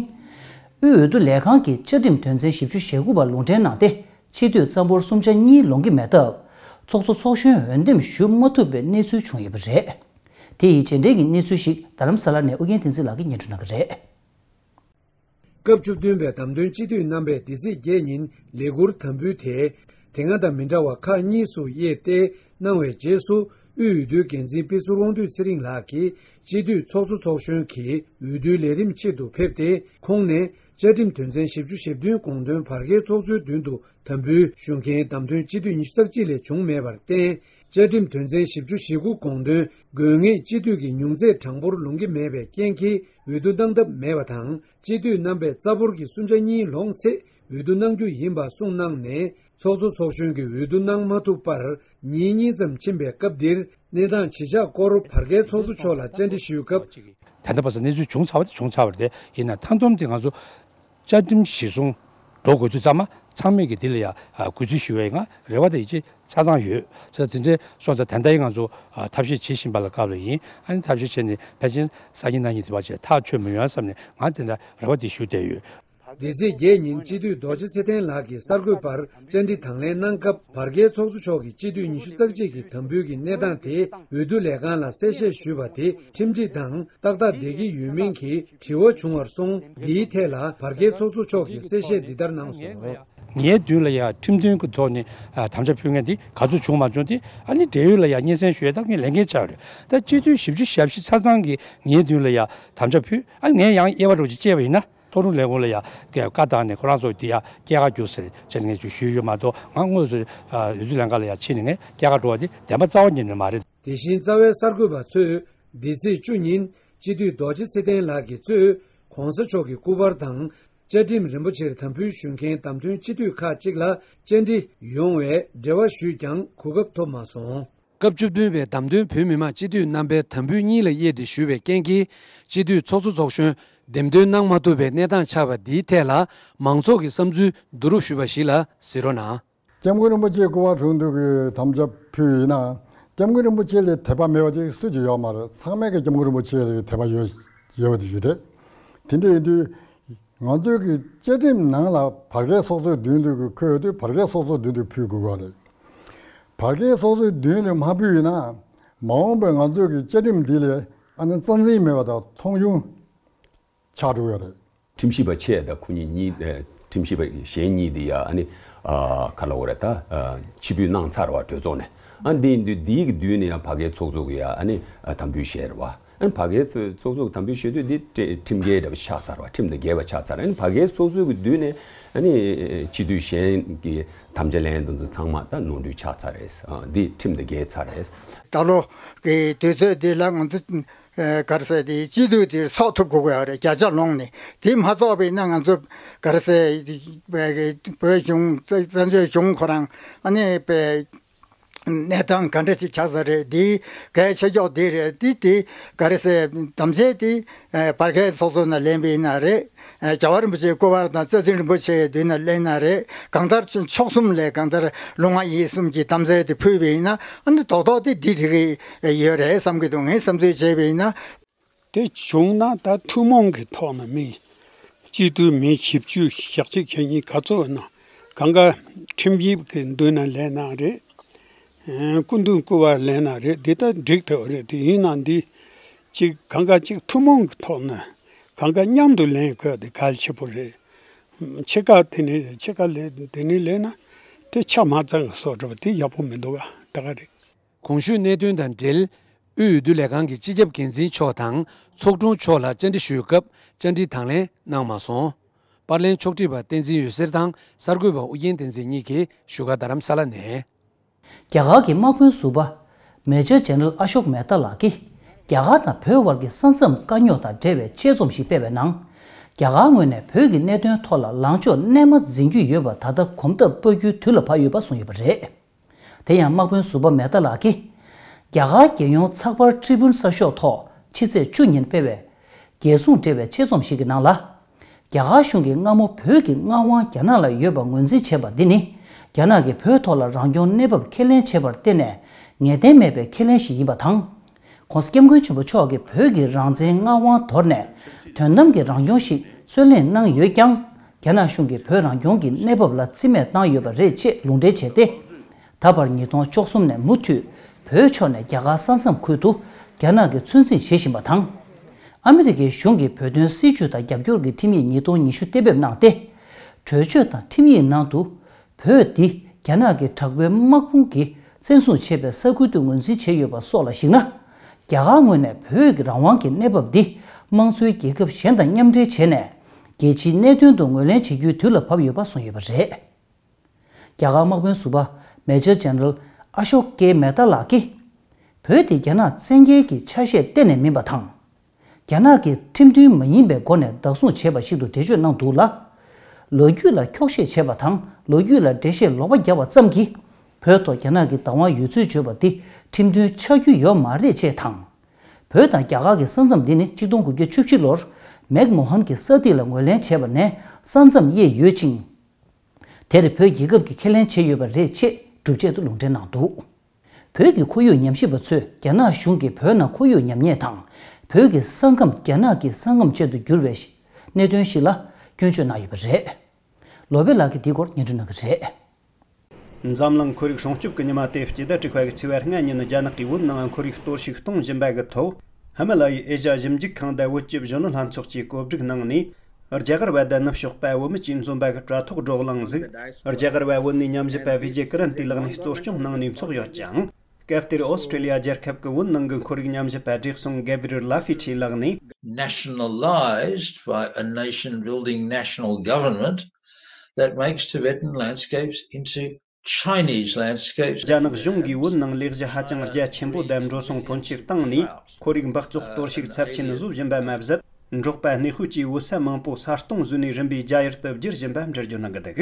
དབུས་འོས་བསྡུ་ལས་ཁང་གིས་བཅའ་ཁྲིམས་དོན་ཚན་བཞི་བཅུ་ཞེ་དགུ་པ་ལུང་འདྲེན་གནང་སྟེ། སྤྱི་འཐུས་རྩ་འབོར་གསུམ་ཆ་གཉིས་ལོངས་ཀྱི་མེད་སྟབས། ཚོགས་གཙོ་ཚོགས་གཞོན་འོས་འདེམས་ཞུ་མ་ཐུབ་པའི་གནས་ཚུལ་བྱུང་ཡོད་པ་རེད། དེ་ཡི་རྗེས་འབྲེལ་གྱི་གནས་ཚུལ་ཞིག་རྡ་རམ་ས་ལ་ནས་ཨོ་རྒྱན་བསྟན་འཛིན་ལགས་ཀྱིས་སྙན་སྒྲོན་གནང་གི་རེད། སྐབས་བཅུ་བདུན་པའི་བདམས་ཐོན་སྤྱི་འཐུས་རྣམ་པས་འདི་ཚེས་བརྒྱད་ཉིན་ལས་འཁུར་དམ་འབུལ་དེ། དེ་སྔ་དང་མི་འདྲ་བར་ཁག་གཉིས་སུ་དབྱེ་སྟེ་གནང་བའི་རྗེས་སུ། དབུས་འོས་བསྡུའི་འགན་འཛིན་དཔེ་ཟུར་དབང་འདུས་ཚེ་རིང་ལགས་ཀྱིས་སྤྱི་འཐུས་ཚོགས་གཙོ་ཚོགས་གཞོན་གྱི་འོས་བསྡུའི་ལས་རིམ་ཆེད་དུ་ཕེབས་ཏེ། ཁོང་ནས་བཅའ་ཁྲིམས་དོན་ཚན་བཞི་བཅུ་ཞེ་བདུན་དགོངས་དོན་བར་བརྒལ་ཚོགས་གཙོའི་མདུན་དུ་དམ་འབུལ་ཞུ་མཁན་བདམས་ཐོན་སྤྱི་འཐུས་ཉི་ཤུ་རྩ་གཅིག་ལས་བྱུང་མེད་པར་བརྟེན། བཅའ་ཁྲིམས་དོན་ཚན་བཞི་བཅུ་ཞེ་དགུ་དགོངས་དོན་དགོས་ངེས་སྤྱི་འཐུས་ཀྱི་ཉུང་ཚད་གྲངས་འབོར་ལོངས་ཀྱི་མེད་པའི་རྐྱེན་གྱིས་འོས་བསྡུ་གནང་ཐབས་མེད་པ་དང་། སྤྱི་འཐུས་རྣམ་པས་རྩ་འབོར་གྱི་སུམ་ཆ་གཉིས་ལོངས་ཚེ་འོས་བསྡུ་གནང་རྒྱུ་ཡིན་པ་གསུངས་གནང་ནས། ཚོགས་གཙོ་ཚོགས་གཞོན་གྱིས་འོས་བསྡུ་གནང་མ་ཐུབ་པར་ཉིན་གཉིས་ཙམ་ཕྱིན་པའི་སྐབས་འདིར། གནས་སྟངས་ཇི་ཆགས་སྐོར་བར་བར་བརྒལ་ཚོགས་གཙོ་མཆོག་ལ་བཅར་འདྲི་ཞུས་སྐབས། ད་ལྟ་བར་དུ་གནས་ཚུལ་བྱུང་ཚར་བ་དེ་བྱུང་ཚར་བ་རེད། ཡིན་ན་མཐའ་སྡོམ་དེ་ང་ཚོ་བཅའ་ཁྲིམས་གཞིར་བཟུང་འགྲོ་དགོས་དུས་ཙམ་པ་ཚང་མས་ཀྱི་འདི་ལ་ཡང་གུས་བརྩི་ཞུ་བའི་ང་རེ་བ་དང་ཡིད་ཆེས་ཆ་ཚང་ཡོད། ཟེར་དེ་འདྲའི་སོང་ཙང་ད་ལྟ་ཡིན་ང་ཚོ་ཐབས་ཤེས་བྱེད་བཞིན་པ་ལ་སྐབས་ལ་ཡིན། ཨ་ནི་ཐབས་ཤེས་བྱས་ནས་ཕལ་ཆེར་སང་ཉིན་གནངས་ཉིན་དེ་བ་བྱས་ཐག་ཆོད་མི་ཡོང་བསམ་ནས་ང་དེ་འདྲ་རེ་བ་དེ་ཞུ་བསྡད་ཡོད། འདི་ཚེས་བརྒྱད་ཉིན་སྤྱི་འཐུས་རྡོ་རྗེ་ཚེ་བརྟན་ལགས་ཀྱིས་གསར་འགོད་པར་བཅར་འདྲི་དང་ལེན་གནང་སྐབས། བར་བརྒལ་ཚོགས་གཙོ་མཆོག་གིས་སྤྱི་འཐུས་ཉི་ཤུ་རྩ་གཅིག་གི་དམ་འབུལ་གྱི་གནས་སྟངས་དེ་འོས་བསྡུ་ལས་ཁང་ལ་གསལ་བཤད་ཞུས་པ་དེ་ཁྲིམས་སྒྲིག་དང་ཏག་ཏག་བསྡད་ཀྱི་ཡོད་མིན་གྱི་དྲི་བ་བྱུང་བར་སོང་། འདིའི་ཐད་ལ་བར་བརྒལ་ཚོགས་གཙོ་མཆོག་གིས་གསལ་བཤད་འདི་ལྟར་གནང་སོང་། ངའི་མདུན་ལ་ཡ་ཁྲིམས་མཐུན་གྱི་ཐོག་ནས་ཨ་དམ་བཅའ་ཕུལ་མཁན་དེ་ག་ཚོད་བྱུང་མ་བྱུང་དེ་ཨ་ནི་འབྲེལ་ཡོད་ལ་ཡ་སྙན་སེང་ཞུ་ཡ་ད་ངས་ལས་འགན་ཆགས་རེད། ད་སྤྱི་འཐུས་བཞི་བཅུ་ཞེ་བཞི་ཆ་ཚང་གིས་ངའི་མདུན་ལ་ཡ་དམ་བཅའ་ཕུལ། ཨ་ངས་ཡང་དབྱེ་བ་འདྲ་བོ་ཅིག་བཅད་པ་ཡིན་ན། ཚོགས་དྲུང་ལས་ཁུངས་ལ་ཡ་བཀའ་བཏང་ནས་ཁོ་རང་ཚོ་དེ་ཡ་སྐྱེལ་ཀ་རྒྱུགས་ཟེར་བྱས་ནས་ངས་ཅིག་ཞུས་ཡོད་མ་གཏོགས། ང་དངོས་སུ་ཨ་འོས་བསྡུ་ལྷན་ཁང་ལ་ཡ་ཕྱིན་ནས་ངས་སྐྱེལ་ཀ་འགྲོ་བ་དེ་བདེན་པ་རྩ་བ་ཉིད་ནས་མ་རེད། དེ་བཞིན་རྩ་བའི་གསར་འགོད་པ་ཚོས་འདི་ཚེས་བཅུ་ཉིན་སྤྱི་འཐུས་རྡོ་རྗེ་ཚེ་བརྟན་ལགས་ཀྱིས་གཙོས་གོང་ས་མཆོག་གི་སྐུ་པར་དང་། བཅའ་ཁྲིམས་རིན་པོ་ཆེར་དམ་འབུལ་ཞུ་མཁན་བདམས་ཐོན་སྤྱི་འཐུས་ཁག་ཅིག་ལ་བཅར་འདྲི་ཡོང་བའི་འབྲེལ་བ་ཞུས་ཀྱང་གོ་སྐབས་ཐོབ་མ་སོང་། སྐབས་བཅུ་བདུན་པའི་བདམས་ཐོན་བོད་མི་མང་སྤྱི་འཐུས་རྣམ་པའི་དམ་འབུལ་གཉིས་ལ་དབྱེ་སྟེ་ཞུས་པའི་རྐྱེན་གྱིས། སྤྱི་འཐུས་ཚོགས་གཙོ་ཚོགས་གཞོན་འདེམས་ཐོན་གནང་མ་ཐུབ་པའི་གནས་སྟངས་ཆགས་པ་འདིའི་ཐད་ལ་མང་ཚོགས་ཀྱི་བསམ་ཚུལ་བསྡུ་རུབ་ཞུས་པ་ཞིག་ལ་གཟིགས་རོགས་གནང་། སྐྱབས་མགོན་རིན་པོ་ཆེའི་སྐུ་པར་དྲུང་དུ་གི་དམ་བཅའ་ཕུལ་ཡིན་ན། སྐྱབས་མགོན་རིན་པོ་ཆེ་ལས་དད་པ་མེད་པ་ཅིག་སུ་ཅིག་ཡོད་མ་རེད། ཚང་མས་ཀྱི་སྐྱབས་མགོན་རིན་པོ་ཆེ་ལ་དད་པ་ཡོད་ཡོད་པ་དེ་ཞིག་རེད། དེ་འདྲ་ཡིན་དུས། ང་ཚོའི་གི་བཅའ་ཁྲིམས་ནང་ལ་བར་བརྒལ་ཚོགས་གཙོའི་མདུན་དུ་གི་འཁོད་ཡོད་དུས་བར་བརྒལ་ཚོགས་གཙོའི་མདུན་དུ་ཕུལ་དགོས་པ་རེད། བར་བརྒལ་ཚོགས་གཙོའི་མདུན་ལ་མ་ཕུལ་ཡིན་ན། མ་འོངས་པའི་ང་ཚོའི་གི་བཅའ་ཁྲིམས་འདི་ལས་ཨ་ནི་རྩ་འཛིན་མེད་པ་དང་མཐོང་ཆུང་ཆགས་འགྲོ་ཡོད་རེད། ཁྲིམས་ཞིབ་པ་ཆེ་དང་ཁོ་གཉིས་གཉིས་ཨ་ཁྲིམས་ཞིབ་པ་གཞན་གཉིས་དེ་ཡ་ཨ་ནི་ཨ་ག་ལ་འོ་རེད་ད། ཨ་ཕྱིར་འབུད་གནང་ཚར་བ་གྲོས་ཚོགས་ནས། ཨ་འདི་ཡིན་དུས་འདིའི་གི་མདུན་ནས་ཡང་བར་བརྒལ་ཚོགས་གཙོ་གི་ཡ་ཨ་ནི་ཨ་དམ་འབུལ་བཞེས་རེད་བ། ཨ་ནི་བར་བརྒལ་ཚོགས་གཙོ་གི་དམ་འབུལ་བཞེས་དུས་འདི་ཁྲི་ཁྲིམས་འགལ་འདྲ་བ་ཆགས་ཚར་བ། ཁྲིམས་དང་འགལ་བ་ཆགས་ཚར། ཨ་ནི་བར་བརྒལ་ཚོགས་གཙོ་གི་མདུན་ནས་ཨ་ནི་སྤྱི་འཐུས་གཞན་གྱི་དམ་བཅའ་ལེན་དེ་ཚོ་ཚང་མ་ད་ནོར་འཁྲུལ་ཆགས་ཚར་རེད། ཨ་འདི་ཁྲིམས་དང་འགལ་ཚར་རེད། ད་ལོ་གི་དུས་ཚོད་འདི་ལ་ང་ཚོ་ཨ་ག་རེ་ཟེར་དེ་སྤྱི་འཐུས་དེ་ཚོགས་ཐུབ་དགོས་ཀྱི་ཡོད་རེད། བརྒྱ་ཆ་ལོངས་ནས་དེ་མ་ཚོགས་པ་ཡིན་ན་ང་ཚོ་ག་རེ་ཟེར་བོད་གཞུང་བཙན་བྱོལ་གཞུང་ཁོ་རང་ཨ་ནི་པའི་གནས་སྟངས་ག་འདྲ་ཞིག་ཆགས་ས་རེད། འདི་གལ་ཆེ་ཤོས་འདི་རེད། འདི་དེ་ག་རེ་ཟེར་དམ་བཅའ་དེ་ཨ་བར་བརྒལ་ཚོགས་གཙོ་ནས་ལེན་པ་ཡིན་ན་རེད། ཨ་རྒྱལ་བ་རིན་པོ་ཆེའི་སྐུ་པར་དང་རྩ་ཁྲིམས་རིན་པོ་ཆེའི་མདུན་ནས་ལེན་ན་རེད། གང་ལྟར་ཕྱོགས་གསུམ་ལས་གང་ལྟར་ལུང་པ་གཉིས་གསུམ་གྱི་དམ་བཅའ་དེ་ཕུལ་བ་ཡིན་ན་ཨ་ནི་རྡོག་རྡོག་དེ་འདི་འགྲིག་གི་ཡོད་རེད་བསམ་གྱི་འདུག་ངས་བསམ་ཚུལ་བྱས་པ་ཡིན་ན། དེ་བྱུང་ན་ད་ཐུན་མོང་གི་ཐོག་ནས་མི་སྤྱི་འཐུས་མི་བཞི་བཅུ་ཞེ་གཅིག་ཞེ་གཉིས་ག་ཚོད་ན་གང་ག་ཁྲིམས་ཞིབ་ཀྱི་མདུན་ན་ལེན་ན་རེད། ཨ་སྐུ་མདུན་སྐུ་པར་ལེན་ན་རེད། འདི་ལྟར་འགྲིག་ཐུབ་རེད། དེ་ཡིན་ན་འདི་གཅིག་གང་ག་གཅིག་ཐུན་མོང་གི་ཐོག་ནས་གང་ག་མཉམ་དུ་ལེན་དགོས་དེ་གལ་ཆེ་པོ་རེད། ཕྱེད་ཀ་དེ་ནས་ཕྱེད་ཀ་ལས་དེ་ནས་ལེན་ན་དེ་ཆ་མ་ཚང་བཟོ་འདྲ་བ་དེ་ཡག་པོ་མི་འདུག་ག་ད་ག་རེད། གོང་ཞུས་གནད་དོན་དང་འབྲེལ། དབུས་འོས་བསྡུ་ལས་ཁང་གི་སྤྱི་ཁྱབ་འགན་འཛིན་མཆོག་དང་ཚོགས་དྲུང་མཆོག་ལ་བཅར་འདྲི་ཞུས་སྐབས་བཅར་འདྲི་དང་ལེན་གནང་མ་སོང་། པར་ལེན་ཕྱོགས་སྒྲིག་པ་བསྟན་འཛིན་འོད་ཟེར་དང་གསར་འགོད་པ་ཨུ་རྒྱན་བསྟན་འཛིན་གཉིས་ཀྱིས་བཞུགས་སྒར་རྡ་རམ་ས་ལ་ནས། རྒྱ་གར་གྱི་དམག་དཔོན་ཟུར་པ་མེ་ཇར་ཇེ་ནེ་རལ་ཨ་ཤོག་མེ་ཏཱ་ལགས་ཀྱིས། རྒྱ་གར་དང་བོད་དབར་གྱི་ས་མཚམས་དཀའ་རྙོག་དང་འབྲེལ་བའི་ཆེད་རྩོམ་ཞིག་སྤེལ་བའི་ནང་། རྒྱ་གར་ངོས་ནས་བོད་ཀྱི་གནད་དོན་ཐོག་ལ་ལངས་ཕྱོགས་རྣལ་མ་འཛིན་རྒྱུ་ཡོད་པ་ད་ལྟ་གོམ་སྟབས་སྤོ་རྒྱུའི་དུས་ལ་བབ་ཡོད་པ་གསུངས་ཡོད་པ་རེད། དེ་ཡང་དམག་དཔོན་ཟུར་པ་མེ་ཏཱ་ལགས་ཀྱིས། རྒྱ་གར་རྒྱལ་ཡོངས་ཚགས་པར་ཊི་རི་བུན་གསར་ཤོག་ཐོག་ཕྱི་ཚེས་བཅུ་ཉིན་སྤེལ་བའི། རྒྱལ་སྲུང་འབྲེལ་བའི་ཆེད་རྩོམ་ཞིག་གི་ནང་ལ། རྒྱ་གར་གཞུང་གིས་སྔ་མོ་བོད་ཀྱི་མངའ་དབང་རྒྱ་ནག་ལ་ཡོད་པ་ངོས་འཛིན་བྱས་པ་འདི་ནི། རྒྱ་ནག་གིས་བོད་ཐོག་ལ་རང་སྐྱོང་གནས་བབ་ཁས་ལེན་བྱས་པར་བརྟེན་ནས་ངེས་གཏན་མེད་པའི་ཁས་ལེན་ཞིག་ཡིན་པ་དང་། ྋགོང་ས་ྋསྐྱབས་མགོན་ཆེན་པོ་མཆོག་གིས་བོད་ཀྱི་རང་བཙན་མངའ་དབང་དོར་ནས། དོན་དམ་གྱི་རང་སྐྱོང་ཞིག་རྩོད་ལེན་གནང་ཡོད་ཀྱང་། རྒྱ་ནག་གཞུང་གིས་བོད་རང་སྐྱོང་གི་གནས་བབ་ལ་རྩིས་མེད་བཏང་ཡོད་པ་རེད་ཅེས་ལུང་འདྲེན་བྱས་ཏེ། ད་བར་ཉིས་སྟོང་བཅུ་གསུམ་ནས་མུ་མཐུད་བོད་ཕྱོགས་ནས་རྒྱ་གར་ས་མཚམས་ཁུལ་དུ་རྒྱ་ནག་གིས་ཚོད་འཛིན་བྱེད་བཞིན་པ་དང་། ཨ་མི་རི་ཀའི་གཞུང་གིས་བོད་དོན་སྲིད་བྱུས་དང་རྒྱབ་སྐྱོར་གྱི་ཁྲིམས་ཡིག་ཉིས་སྟོང་ཉི་ཤུ་གཏན་འབེབས་གནང་སྟེ། གྲོས་ཆོད་དང་ཁྲིམས་ཡིག་ནང་དུ། བོད་འདི་རྒྱ་ནག་གི་དྲག་པོའི་དམག་དཔུང་གིས་བཙན་བཟུང་བྱས་པའི་ས་ཁུལ་དུ་ངོས་འཛིན་བྱས་ཡོད་པ་སོགས་ལ་གཞིགས་ན། རྒྱ་གར་ངོས་ནས་བོད་ཀྱི་རང་དབང་གི་གནས་བབ་འདི་དམངས་གཙོའི་རྒྱལ་ཁབ་གཞན་དང་མཉམ་འབྲེལ་བྱས་ནས། རྒྱལ་སྤྱིའི་གནད་དོན་དུ་ངོས་ལེན་བྱེད་རྒྱུའི་དུས་ལ་བབ་ཡོད་པ་གསུངས་ཡོད་པ་རེད། རྒྱ་གར་དམག་དཔོན་ཟུར་པ་མེ་ཇར་ཇེ་ནེ་རལ་ ཨ་ཤོག་ཀེ་མེ་ཏཱ་ལགས་ཀྱིས། བོད་དེ་རྒྱ་ནག་བཙན་རྒྱལ་གྱི་ཆ་ཤས་གཏན་ནས་མིན་པ་དང་། རྒྱ་ནག་གི་ཁྲིམས་མཐུན་མ་ཡིན་པའི་སྒོ་ནས་བདག་བཟུང་བྱས་པ་ཞིག་ཏུ་འགྲེལ་བརྗོད་གནང་འདུག་ལ། ལོ་རྒྱུས་ལ་འཁྱོག་བཤད་བྱས་པ་དང་ལོ་རྒྱུས་ལ་འགྲེལ་བཤད་ལོག་པ་བརྒྱབ་པ་ཙམ་གྱིས། བོད་ཐོག་རྒྱ་ནག་གི་བདག་དབང་ཡོད་ཚུལ་བརྗོད་པ་འདི་ཁྲིམས་མཐུན་ཆགས་རྒྱུ་ཡོད་མ་རེད་ཅེས་དང་། བོད་དང་རྒྱ་གར་གྱི་ས་མཚམས་འདི་ནི་ཆིག་སྟོང་དགུ་བརྒྱ་བཅུ་བཞི་ལོར་མེག་མོ་ཧན་གྱི་ས་ཐིག་ལ་ངོས་ལེན་བྱས་པ་ནས་ས་མཚམས་དབྱེ་ཡོད་ཅིང་། དེར་བོད་རྒྱལ་ཁབ་ཀྱིས་ཁས་ལེན་བྱས་ཡོད་པ་རེད་ཅེས་སྒྲུབ་བྱེད་དུ་ལུང་འདྲེན་གནང་འདུག་བོད་ཀྱི་ཁོར་ཡུག་ཉམས་ཞིབ་པ་ཚོས་རྒྱ་ནག་གཞུང་གིས་བོད་ནང་ཁོར་ཡུག་ཉམས་ཉེས་དང་། བོད་ཀྱི་ས་ཁམས་རྒྱ་ནག་གི་ས་ཁམས་ཅན་དུ་བསྒྱུར་བའི་གནད་དོན་ཞིག་ལ་སྐྱོན་བརྗོད་གནང་ཡོད་པ་རེད། ལོ་པེ་ལགས་ཀྱིས་འདིའི་སྐོར་སྙན་སྒྲོན་གནང་གི་རེད། འཛམ་གླིང་ཁོར་ཡུག་སྲུང་སྐྱོབ་ཀྱི་ཉི་མ་སྟེ་སྤྱི་ཟླ་དྲུག་པ་གི་ཚེས་པ་ལྔ་ཉིན་རྒྱ་ནག་གིས་བོད་ནང་ཁོར་ཡུག་གཏོར་བཤིག་གཏོང་བཞིན་པ་གི་ཐོག་ཧི་མ་ལ་ཡའི་ཨེ་ཤ་ཞིབ་འཇུག་ཁང་དང་བོད་ཀྱི་གཞོན་ནུ་ལྷན་ཚོགས་ཀྱིས་གོ་སྒྲིག་གནང་ནས། རྒྱ་གར་བ་དང་ནུབ་ཕྱོགས་པ་བོད་མི་བཅས་འཛོམས་པ་གི་དྲ་ཐོག་བགྲོ་གླེང་ཟིག་རྒྱ་གར་བ་བོད་ནས་ཉམས་ཞིབ་པ་བི་ཇེ་ཀི་རན་ཏི་ལགས་ནས་གཙོ་སྐྱོང་གནང་ནས་ཚོགས་ཡོད་ཅིང་། སྐབས་དེར་ཨོ་སི་ཀྲི་ལི་ཡ་རྒྱལ་ཁབ་ཀྱི་བོད་ནང་གི་ཁོར་ཡུག་ཉམས་ཞིབ་པ་བགྲེས་སོང་གེབ་རི་ལ་ཧྥི་ཁྲི་ལགས་ནས། Nationalized by a nation building national government that makes Tibetan landscapes into Chinese landscapes. རྒྱ་ནག་གཞུང་གིས་བོད་ནང་ལས་གཞི་ཧ་ཅང་རྒྱ་ཆེན་པོ་དང་འགྲོ་སོང་ཕོན་ཆེ་བཏང་ནས་ཁོར་ཡུག་འབག་བཙོག་གཏོར་བཤིག་ཚབས་ཆེན་བཟོ་བཞིན་པ་མ་ཟད། འབྲོག་པ་གནས་སྤོས་ཀྱིས་བོད་ས་མང་པོ་ས་སྟོང་བཟོས་ནས་རིམ་པས་རྒྱ་ཡུལ་དུ་བསྒྱུར་བཞིན་པ་འགྲེལ་བརྗོད་གནང་གི་འདུག་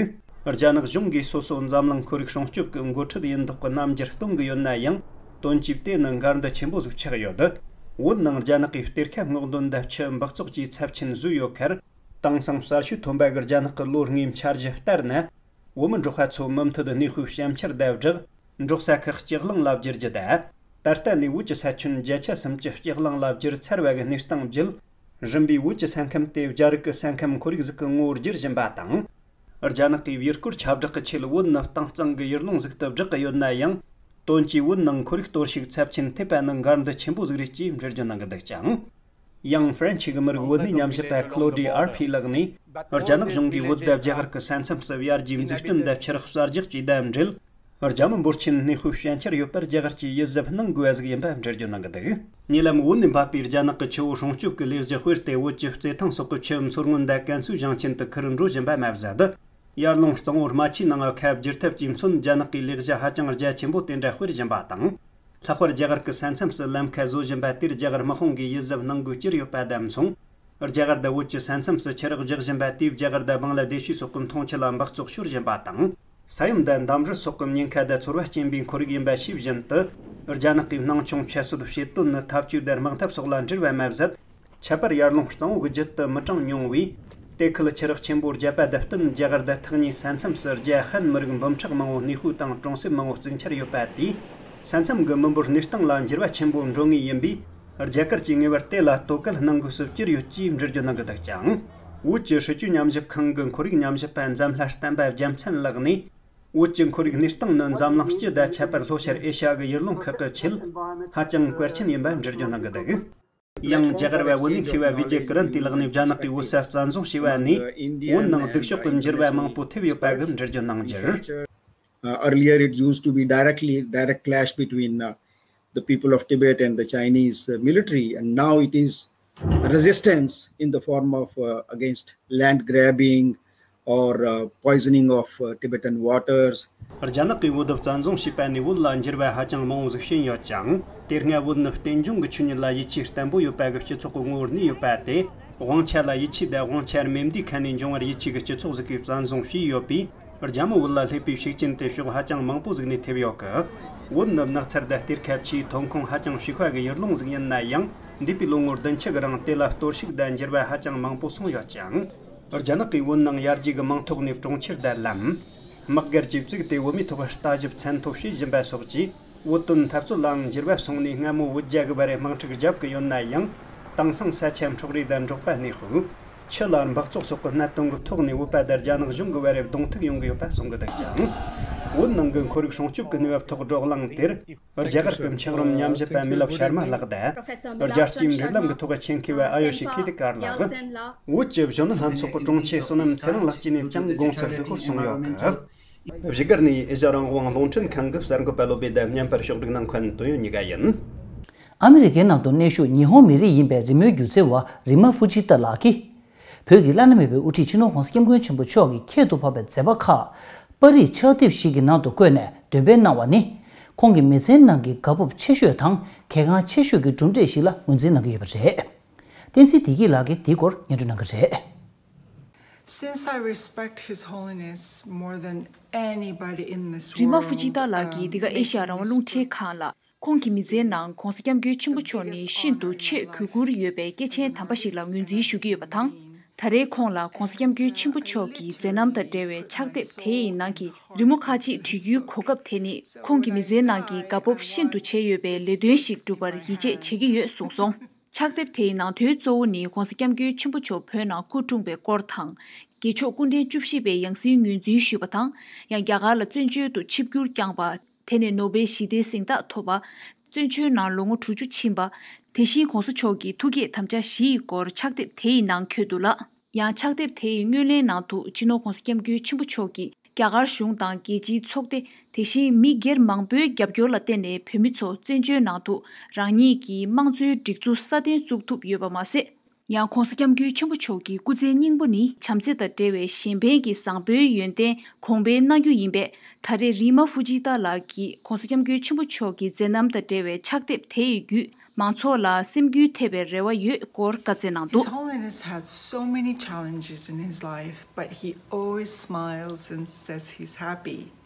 རྒྱ་ནག་གཞུང་གིས་སོ་སོ་འཛམ་གླིང་ཁོར་ཡུག་སྲུང་སྐྱོབ་ཀྱི་འགོ་ཁྲིད་ཡིན་མདོག་གི་རྣམ་འགྱུར་སྟོན་གྱི་ཡོད་ན་ཡང་། དོན་གྱིས་དེ་ནི་འགལ་འདུ་ཆེན་པོ་ཟིག་ཆགས་ཡོད། བོད་ནང་རྒྱ་ནག་གིས་གཏེར་ཁ་སྔོག་འདོན་དང་ཆུ་འབག་བཙོག་བཅས་ཚབས་ཆེན་བཟོས་ཡོད་ཁར། དེང་སང་གསར་ཤོས་ཐོན་པ་གི་རྒྱ་ནག་གི་ལོ་ལྔའི་འཆར་གཞི་ལྟར་ན། བོད་མི་འབྲོག་པ་ཚོ་མུ་མཐུད་གནས་སྤོས་བྱ་འཆར་དང་སྦྲགས། འབྲོག་ས་ཁག་སྐྱེས་གླིང་ལ་བསྒྱུར་རྒྱུ་དང་། ད་ལྟ་ནས་བོད་ཀྱི་ས་ཁྱོན་བརྒྱ་ཆ་སུམ་ཅུ་སྐྱེས་གླིང་ལ་བསྒྱུར་ཚར་བ་གི་གནས་སྟངས་བརྒྱུད། རིམ་པས་བོད་ཀྱི་ས་ཁམས་དེ་རྒྱ་རིགས་ཀྱི་ས་ཁམས་ཁོར་ཡུག་ཟིག་གི་ངོ་བོར་བསྒྱུར་བཞིན་པ་དང་། རྒྱ་ནག་གིས་ཡུལ་སྐོར་ཁྱབ་བསྒྲགས་ཀྱི་ཆེད་བོད་ནི་དྭངས་གཙང་གི་ཡུལ་ལུང་ཟིག་ཏུ་བསྒྲགས་ཀྱི་ཡོད་ན་ཡང་། དོན་གྱིས་བོད་ནང་ཁོར་ཡུག་གཏོར་བཤིག་ཚབས་ཆེན་ཐེབས་པ་ནི་འགལ་འདུ་ཆེན་པོ་ཟིག་རེད་ཅེས་འགྲེལ་བརྗོད་གནང་གི་འདུག་ཅིང་། ཡང་ཧྥ་རན་ཆི་གི་མི་རིགས་བོད་གནས་ཉམས་ཞིབ་པ་ཁི་ལོ་ཌི་ཨར་ཕི་ལགས་ནས། རྒྱ་ནག་གཞུང་གིས་བོད་དང་རྒྱ་གར་གྱི་ས་མཚམས་སུ་ཡར་རྒྱས་འཛུགས་སྐྲུན་དང་ཆུ་རགས་གསར་རྒྱག་བཅས་དང་འབྲེལ། རྒྱ་མི་འབོར་ཆེན་གནས་སྤོས་བྱ་འཆར་ཡོད་པར་རྒྱ་གར་གྱིས་ཡིད་གཟབ་གནང་དགོས་པ་ཟིག་ཡིན་པ་འགྲེལ་བརྗོད་གནང་གི་འདུག་ཉེ་ལམ་བོད་ནས་འཕགས་པའི་རྒྱ་ནག་གི་ཆུ་བོ་སྲུང་སྐྱོབ་ཀྱི་ལས་གཞི་དཔེར་ཏེ་བོད་ཀྱི་རྩེད་ཐང་སོགས་ཀྱི་ཆུ་མཚོ་སྔོན་དང་ཀན་སུའུ་ཞིང་ཆེན་དུ་ཁུར་འགྲོ་བཞིན་པ་མ་ཟད། ཡར་ཀླུང་གཙང་བོ་རྨ་ཆུའི་ནང་ཁ་བསྒྱུར་ཐབས་ཀྱིས་མཚོན་རྒྱ་ནག་གིས་ལས་གཞི་ཧ་ཅང་རྒྱ་ཆེན་པོ་དེ་འདྲ་སྤེལ་བཞིན་པ་དང་། ལྷག་པར་རྒྱ་གར་གྱི་ས་མཚམས་སུ་ལམ་ཁ་བཟོ་བཞིན་པ་དེར་རྒྱ་གར་དམག་དཔུང་གིས་ཡིད་གཟབ་གནང་དགོས་གྱུར་ཡོད་པ་དང་མཚུངས། རྒྱ་གར་དང་བོད་ཀྱི་ས་མཚམས་སུ་ཆུ་རགས་རྒྱག་བཞིན་པ་དེས་རྒྱ་གར་དང་བང་ལ་དེ་ཤི་སོགས་ཀྱི་འཐུང་ཆུ་ལ་འབག་བཙོག་ཤོར་བཞིན་པ་དང་། ས་ཡོམ་དང་འདམ་རུད་སོགས་ཀྱི་ཉེན་ཁ་དང་ཚོར་བ་སྐྱེན་པའི་ཁོར་ཡུག་ཡིན་པ་ཤེས་བཞིན་དུ། རྒྱ་ནག་གིས་སྣང་ཆུང་ཁྱད་གསོད་བྱེད་དོན་ནི་འཐབ་ཇུས་དང་དམག་འཐབ་སོགས་ལ་འབྲེལ་བ་མ་ཟད། ཁྱད་པར་ཡར་ཀླུང་གཙང་བོ་གི་རྒྱུད་དུ་མི་གྲངས་ཉུང་བས། དེ་ཁུལ་ཆུ་རགས་ཆེན་པོ་བརྒྱབ་པ་དང་བསྟུན་རྒྱ་གར་དང་ཐག་ཉེའི་ས་མཚམས་སུ་རྒྱ་ཧན་མི་རིགས་འབུམ་ཕྲག་མང་བོ་གནས་སྤོས་དང་གྲོང་གསེབ་མང་བོ་བཙུགས་འཆར་ཡོད་པ་དེས། ས་མཚམས་ཀྱི་མི་འབོར་གནས་སྟངས་ལ་འགྱུར་བ་ཆེན་པོ་འགྲོ་ངེས་ཡིན་པས། རྒྱ་གར་གྱིས་ངེས་པར་དེ་ལ་དོ་གལ་གནང་དགོས་སུ་གྱུར་ཡོད་ཅེས་འགྲེལ་བརྗོད་གནང་གི་འདུག་ཅིང་། བོད་ཀྱི་སྲིད་བྱུས་ཉམས་ཞིབ་ཁང་གི་ཁོར་ཡུག་ཉམས་ཞིབ་པ་འཛམ་ལྷ་བསྟན་པ་རྒྱལ་མཚན་ལགས་ནས། བོད་ཀྱི་ཁོར་ཡུག་གནས་སྟངས་ནི་འཛམ་གླིང་སྤྱི་དང་ཁྱད་པར་ལྷོ་ཤར་ཨེ་ཤ་ཡ་གི་ཡུལ་ལུང་ཁག་གི་ཆེད་ཧ་ཅང་གལ་ཆེན་ཡིན་པ་འགྲེལ་བརྗོད་གནང་གི་འདུག་ཡང་རྒྱ་གར་བ་བོད་ནས་མཁས་པ་བི་ཇེ་ཀི་རན་ཏི་ལགས་ནས་རྒྱ་ནག་གིས་བོད་ས་བཙན་བཟུང་བྱས་པ་ནས་བོད་ནང་སྡུག་ཤོས་ཀྱི་འགྱུར་བ་མང་པོ་ཐེབས་ཡོད་པ་གི་འགྲེལ་བརྗོད་གནང་རྒྱུར། Uh, earlier, it used to be directly direct clash between uh, the people of Tibet and the Chinese uh, military, and now it is resistance in the form of uh, against land grabbing or uh, poisoning of uh, Tibetan waters. རྒྱ་ནག་གིས་བོད་བཙན་བཟུང་བྱས་པ་ནས་བོད་ལ་འགྱུར་བ་ཧ་ཅང་མང་བོ་ཟིག་ཕྱིན་ཡོད་ཅིང་། དེ་སྔ་བོད་ནི་རྟེན་འབྱུང་གི་ཆོས་ཉིད་ལ་ཡིད་ཆེས་བརྟན་པོ་ཡོད་པ་གི་སྤྱི་ཚོགས་ཀྱི་ངོ་བོར་གནས་ཡོད་པ་དེ། དབང་ཆ་ལ་ཡིད་ཆེས་དང་དབང་ཆ་རྨས་འདེད་ཁ་ནས་འབྱུང་བར་ཡིད་ཆེས་ཀྱི་སྤྱི་ཚོགས་ཟིག་གིས་བཙན་བཟུང་བྱས་ཡོད་པས། རྒྱ་མི་བོད་ལ་སླེབས་པའི་ཤུགས་རྐྱེན་དེ་ཕྱོགས་ཧ་ཅང་མང་པོ་ཟིག་ནས་ཐེབས་ཡོད་གི། བོད་ནི་ནགས་ཚལ་དང་གཏེར་ཁ་ཆེའི་ཐོན་ཁུངས་ཧ་ཅང་ཕྱུག་པ་གི་ཡུལ་ལུང་ཟིག་ཡིན་ན་ཡང་། འདས་པའི་ལོ་ངོ་བདུན་ཅུ་གི་རིང་དེ་ལ་གཏོར་བཤིག་དང་འགྱུར་བ་ཧ་ཅང་མང་པོ་སོང་ཡོད་ཅིང་། རྒྱ་ནག་གིས་བོད་ནང་ཡར་རྒྱས་ཀྱི་མིང་ཐོག་ནས་གྲོང་ཁྱེར་དང་ལམ། དམག་སྒར་བཅས་བཙུགས་ཏེ་བོད་མིའི་ཐོག་ལྟ་ཞིབ་མཚན་ཐོ་བྱེད་བཞིན་པ་སོགས་ཀྱིས། བོད་དོན་འཐབ་རྩོད་ལའང་འགྱུར་བ་སོང་ནས་སྔ་མོ་བོད་རྒྱ་གི་བར་དམག་འཁྲུག་བརྒྱབ་ཀྱི་ཡོད་ན་ཡང་། དེང་སང་ས་ཆ་འཕྲོག་རེས་དང་འབྲོག་པ་གནས་སྤོས། ཆུ་ལ་འབག་བཙོག་སོགས་ཀྱི་གནད་དོན་གྱི་ཐོག་ནས་བོད་པ་དང་རྒྱ་ནག་གཞུང་གི་བར་གདོང་ཐུག་ཡོང་གི་ཡོད་པ་གསུང་གི་འདུག་ཅིང་། བོད་ནང་གི་ཁོར་ཡུག་སྲུང་སྐྱོབ་ཀྱི་གནས་བབ་ཐོག་བགྲོ་གླེང་དེར། རྒྱ་གར་གྱི་འཁྱགས་རོམ་ཉམས་ཞིབ་པ་མི་ལབ་ཤར་མ་ལགས་དང་། རྒྱལ་སྤྱིའི་འབྲེལ་ལམ་གྱི་ཐོག་ཆེད་མཁས་པ་ཨ་ཡོ་ཤི་ཁི་ཏི་ཀར་ལགས། བོད་ཀྱི་གཞོན་ནུ་ལྷན་ཚོགས་ཀྱི་དྲུང་ཆེ་བསོད་ནམས་ཚེ་རིང་ལགས་ཀྱིས་ནས་ཀྱང་དགོངས་ཚུལ་ལྷུག་པོར་གསུངས་ཡོད་སྐད། བཞུགས་སྒར་ནས་ཨེ་ཤ་རང་དབང་རླུང་འཕྲིན་ཁང་གི་གསར་འགོད་པ་བློ་བེ་དང་མཉམ་པར་ཕྱོགས་སྒྲིག་གནང་མཁན་དོན་ཡོད་གཉིས་ཀ་ཡིན། ཨ་མི་རི་ཀའི་ནང་དུ་གནས་བཞུགས་ཉི་ཧོང་མི་རིགས་ཡིན་པའི་རི་མོའི་སྒྱུ་རྩལ་བ་རི་མ་ཧྥུ་ཇི་ཏ་ལགས་ཀྱིས། བོད་ཀྱི་བླ་ན་མེད་པའི་དབུ་ཁྲིད་སྤྱི་ནོར་༸གོང་ས་༸སྐྱབས་མགོན་ཆེན་པོ་མཆོག་གི་ཁྱད་དུ་འཕགས་པའི་མཛད་པ་ཁག་པར་རིས་ཕྱག་དེབ་ཞིག་གི་ནང་དུ་བཀོད་ནས་འདོན་སྤེལ་གནང་བ་ནི། ཁོང་གི་མི་ཚེའི་ནང་གི་དགའ་སྤོབས་ཆེ་ཤོས་དང་གལ་འགངས་ཆེ་ཤོས་ཀྱི་གྲུབ་འབྲས་ཤིག་ལ་ངོས་འཛིན་གནང་གི་ཡོད་པ་རེད། བསྟན་འཛིན་བདེ་སྐྱིད་ལགས་ཀྱིས་འདིའི་སྐོར་སྙན་སྒྲོན་གནང་གི་རེད། Since I respect His Holiness more than anybody in this world, རི་མ་ཧྥུ་ཇི་ཏཱ་ལགས་ཀྱིས་འདི་ག་ཨེ་ཤ་ཡ་རང་དབང་རླུང་འཕྲིན་ཁང་ལ། ཁོང་གི་མི་ཚེའི་ནང་༧གོང་ས་༧སྐྱབས་མགོན་ཆེན་པོ་མཆོག་ནི་ཤིན་ཏུ་ཆེས་གུས་བཀུར་ཡོད་པའི་སྐྱེས་ཆེན་དམ་པ་ཞིག་ལ་ངོས་འཛིན་ཞུ་གི་ཡོད་པ་དང་། ད་རེས་ཁོང་ལ་༧གོང་ས་༧སྐྱབས་མགོན་ཆེན་པོ་མཆོག་གི་མཛད་རྣམ་དང་འབྲེལ་བའི་ཕྱག་དེབ་དེ་ཡི་ནང་གི་རི་མོ་ཁག་ཅིག་བྲིས་རྒྱུའི་གོ་སྐབས་དེ་ནི་ཁོང་གི་མི་ཚེའི་ནང་གི་དགའ་སྤོབས་ཤིན་ཏུ་ཆེ་ཡོད་པའི་ལས་དོན་ཞིག་སྒྲུབ་པར་ཡིད་ཆེས་བྱེད་ཀྱི་ཡོད་གསུངས་སོང་། ཕྱག་དེབ་དེའི་ནང་དོན་གཙོ་བོ་ནི་༧གོང་ས་༧སྐྱབས་མགོན་ཆེན་པོ་མཆོག་བོད་ནང་སྐུ་འཁྲུངས་པའི་སྐོར་དང་། རྒྱལ་མཆོག་སྐུ་ཕྲེང་བཅུ་བཞི་པའི་ཡང་སྲིད་ངོས་འཛིན་ཞུས་པ་དང་། ཡང་རྒྱ་གར་ལ་བཙན་བྱོལ་དུ་ཆིབས་བསྒྱུར་བསྐྱངས་པ། དེ་ནས་ནོ་བེལ་ཞི་བདེའི་གཟེངས་རྟགས་ཐོབ་པ། བཙན་བྱོལ་ནང་ལོ་ངོ་དྲུག་ཅུ་ཕྱིན་པ། དེ་བཞིན་༧གོང་ས་མཆོག་གི་ཐུགས་བསྐྱེད་དམ་བཅའ་བཞི་ཡི་སྐོར་ཕྱག་དེབ་དེ་ཡི་ནང་འཁོད་འདུག་ལ། ཡང་ཕྱག་དེབ་དེ་ཡི་སྔོན་གླེང་ནང་དུ་སྤྱི་ནོར་༧གོང་ས་༧སྐྱབས་མགོན་ཆེན་པོ་མཆོག་གིས་རྒྱ་གར་གཞུང་དང་རྒྱལ་སྤྱིའི་ཚོགས་སྡེ། དེ་བཞིན་མི་སྒེར་མང་པོའི་རྒྱབ་སྐྱོར་ལ་བརྟེན་ནས་བོད་མི་ཚོ་བཙན་བྱོལ་ནང་དུ་རང་ཉིད་ཀྱི་དམངས་གཙོའི་སྒྲིག་འཛུགས་སྲ་བརྟན་བཙུགས་ཐུབ་ཡོད་པ་མ་ཟད། ཡང་༧གོང་ས་༧སྐྱབས་མགོན་ཆེན་པོ་མཆོག་གི་སྐུ་ཚེའི་སྙིང་པོ་ནི་བྱམས་བརྩེ་དང་འབྲེལ་བའི་གཞན་ཕན་གྱི་བཟང་པོའི་ཡོན་ཏན་གོང་འཕེལ་གནང་རྒྱུ་ཡིན་པས། ད་རེས་རི་མ་ཧྥུ་ཇི་ཏཱ་ལགས་ཀྱིས་༧གོང་ས་༧སྐྱབས་མགོན་ཆེན་པོ་མཆོག་གི་མཛད་རྣམ་དང་འབྲེལ་བའི་ཕྱག་དེབ་དེ་ཡི་བརྒྱུད་མང་ཚོགས་ལ་སེམས་འགུལ་ཐེབས་པའི་རེ་བ་ཡོད་སྐོར་བཀའ་སྩལ་གནང་འདུག His Holiness had so many challenges in his life, but he always smiles and says he's happy.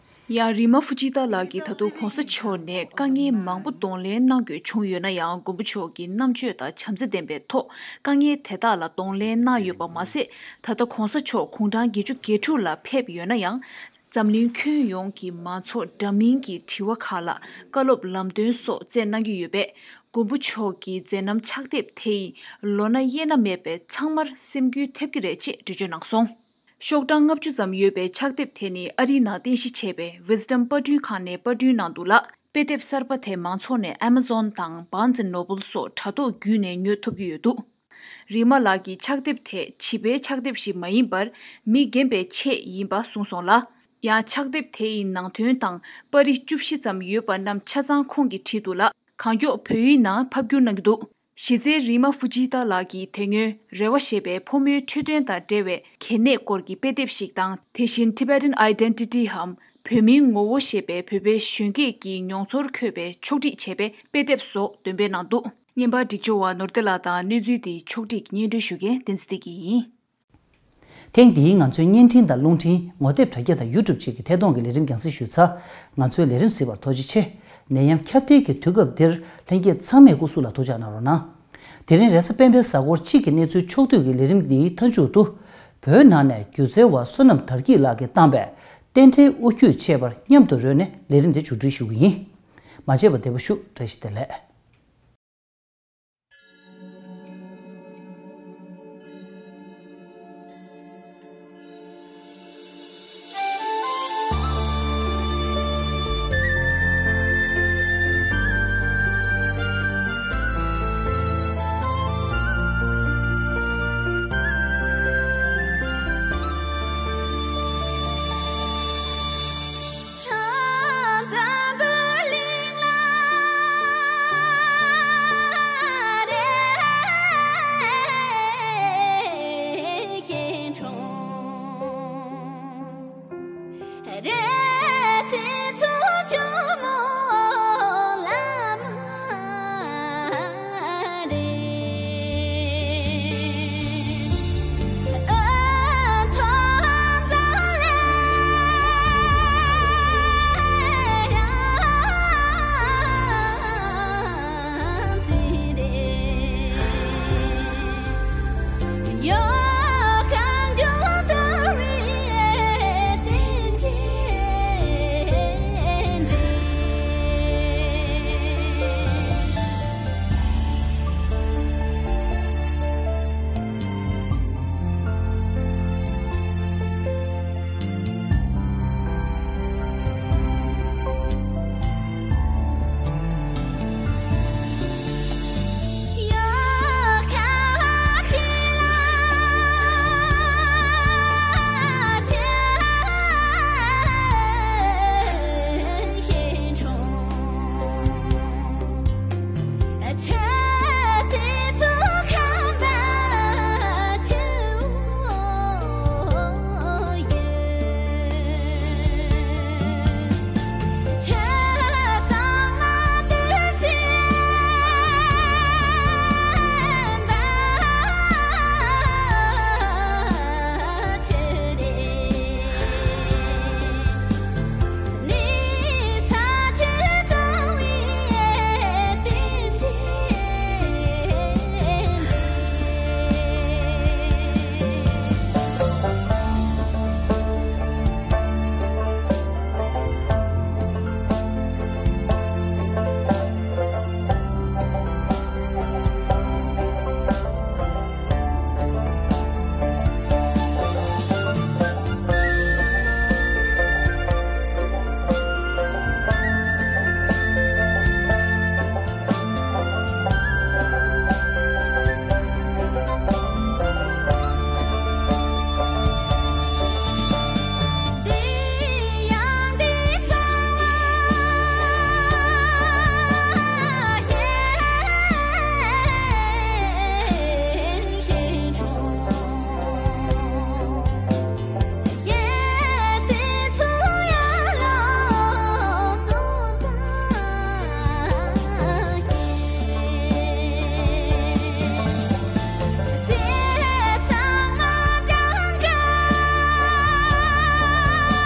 ཡང་རི་མ་ཧྥུ་ཇི་ཏཱ་ལགས་ཀྱིས་ད་དུང་༧གོང་ས་མཆོག་ནས་དཀའ་ངལ་མང་པོ་གདོང་ལེན་གནང་དགོས་བྱུང་ཡོད་ན་ཡང་། མགོན་པོ་མཆོག་གི་རྣམ་དཔྱོད་དང་བྱམས་བརྩེ་ལྡན་པའི་ཐོག་དཀའ་ངལ་དེ་དག་ལ་གདོང་ལེན་གནང་ཡོད་པ་མ་ཟད། ད་ལྟ་༧གོང་ས་མཆོག་དགུང་གྲངས་བརྒྱད་ཅུ་གྱ་དྲུག་ལ་ཕེབས་ཡོད་ན་ཡང་། འཛམ་གླིང་ཁྱོན་ཡོངས་ཀྱི་མང་ཚོགས་འདྲ་མིན་གྱི་དྲི་བ་ཁག་ལ་བཀའ་སློབ་ལམ་སྟོན་སོགས་སྩལ་གནང་གི་ཡོད་པས། མགོན་པོ་མཆོག་གི་མཛད་རྣམ་ཕྱག་དེབ་དེ་ཡིས་ལོ་ན་དབྱེ་ན་མེད་པའི་ཚང་མར་སེམས་འགུལ་ཐེབས་ཀྱི་རེད་ཅེས་འགྲེལ་བརྗོད་གནང་སོང་། ཤོག་གྲངས་ལྔ་བཅུ་ཙམ་ཡོད་པའི་ཕྱག་དེབ་དེ་ནི་ཨ་རིའི་ནང་རྟེན་གཞི་བྱས་པའི་Wisdom་པར་སྐྲུན་ཁང་ནས་པར་སྐྲུན་གནང་འདུག་ལ། དཔེ་དེབ་གསར་པ་དེ་མང་ཚོགས་ནས་Amazon་དང་Barnes and Noble་སོགས་དྲ་ཐོག་བརྒྱུད་ནས་ཉོ་ཐུབ་ཀྱི་ཡོད་འདུག་རི་མ་ལགས་ཀྱི་ཕྱག་དེབ་དེ་བྱིས་པའི་ཕྱག་དེབ་ཞིག་མ་ཡིན་པར། མི་རྒན་པའི་ཆེད་ཡིན་པ་གསུངས་སོང་ལ། ཡང་ཕྱག་དེབ་དེ་ཡི་ནང་དོན་དང་པར་རིས་བཅུ་བཞི་ཙམ་ཡོད་པ་རྣམས་ཆ་ཚང་ཁོང་གིས་བྲིས་འདུག་ལ། གང་མགྱོགས་བོད་ཡིག་ནང་ཕབ་བསྒྱུར་གནང་གི་འདུག་གཞི་རྩའི་རི་མ་ཧྥུ་ཇི་ཏཱ་ལགས་ཀྱིས་དེ་སྔོན་རེ་བ་ཞེས་པའི་ཕོ་མོའི་འཕྲོད་བསྟེན་དང་འབྲེལ་བའི་གལ་གནད་སྐོར་གྱི་དཔེ་དེབ་ཞིག་དང་། དེ་བཞིན་Tibetan Identityའམ་བོད་མིའི་ངོ་བོ་ཞེས་པའི་བོད་པའི་གཞོན་སྐྱེས་ཀྱི་མྱོང་ཚོར་འཁོད་པའི་ཕྱོགས་སྒྲིག་བྱས་པའི་དཔེ་དེབ་སོགས་འདོན་སྤེལ་གནང་འདུག་བརྙན་པར་སྒྲིག་སྦྱོར་བ་ནོར་བདེ་ལགས་དང་གནས་ཚུལ་འདིའི་ཕྱོགས་སྒྲིག་སྙན་སྒྲོན་ཞུ་མཁན་བསྟན་འཛིན་བདེ་སྐྱིད་ཡིན། ཐེངས་འདིའི་ང་ཚོའི་བརྙན་འཕྲིན་དང་རླུང་འཕྲིན། ངོ་དེབ་དྲ་རྒྱ་དང་YouTube་བཅས་ཀྱི་ཐད་གཏོང་གི་ལས་རིམ་རྒྱང་སྲིང་ཞུས་ཚར། ང་ཚོའི་ལས་རིམ་གཟིགས་པར་ཐུགས་རྗེ་ཆེ། ནད་ཡམས་ཁྱབ་གདལ་གྱི་དུས་སྐབས་འདིར་ལྷན་རྒྱས་ཚང་མས་སྐུ་གཟུགས་ལ་ཐུགས་ཅག་གནང་རོགས་གནང་། དེ་རིང་རེས་གཟའ་སྤེན་པའི་གཟའ་འཁོར་གཅིག་གི་གནས་ཚུལ་ཕྱོགས་བསྡུས་ཀྱི་ལས་རིམ་འདིའི་མཐའ་མཇུག་ཏུ། བོད་ནང་ནས་སྒྱུ་རྩལ་བ་བསོད་ནམས་དར་རྒྱས་ལགས་ཀྱིས་བཏང་པའི་རྟེན་འབྲེལ་དབུ་ཁྱུད་ཅེས་པར་མཉམ་དུ་རོལ་ནས་ལས་རིམ་འདི་མཇུག་སྒྲིལ་ཞུ་གི་ཡིན། མ་མཇལ་བར་བདེ་པོ་བཞུགས། བཀྲ་ཤིས་བདེ་ལེགས།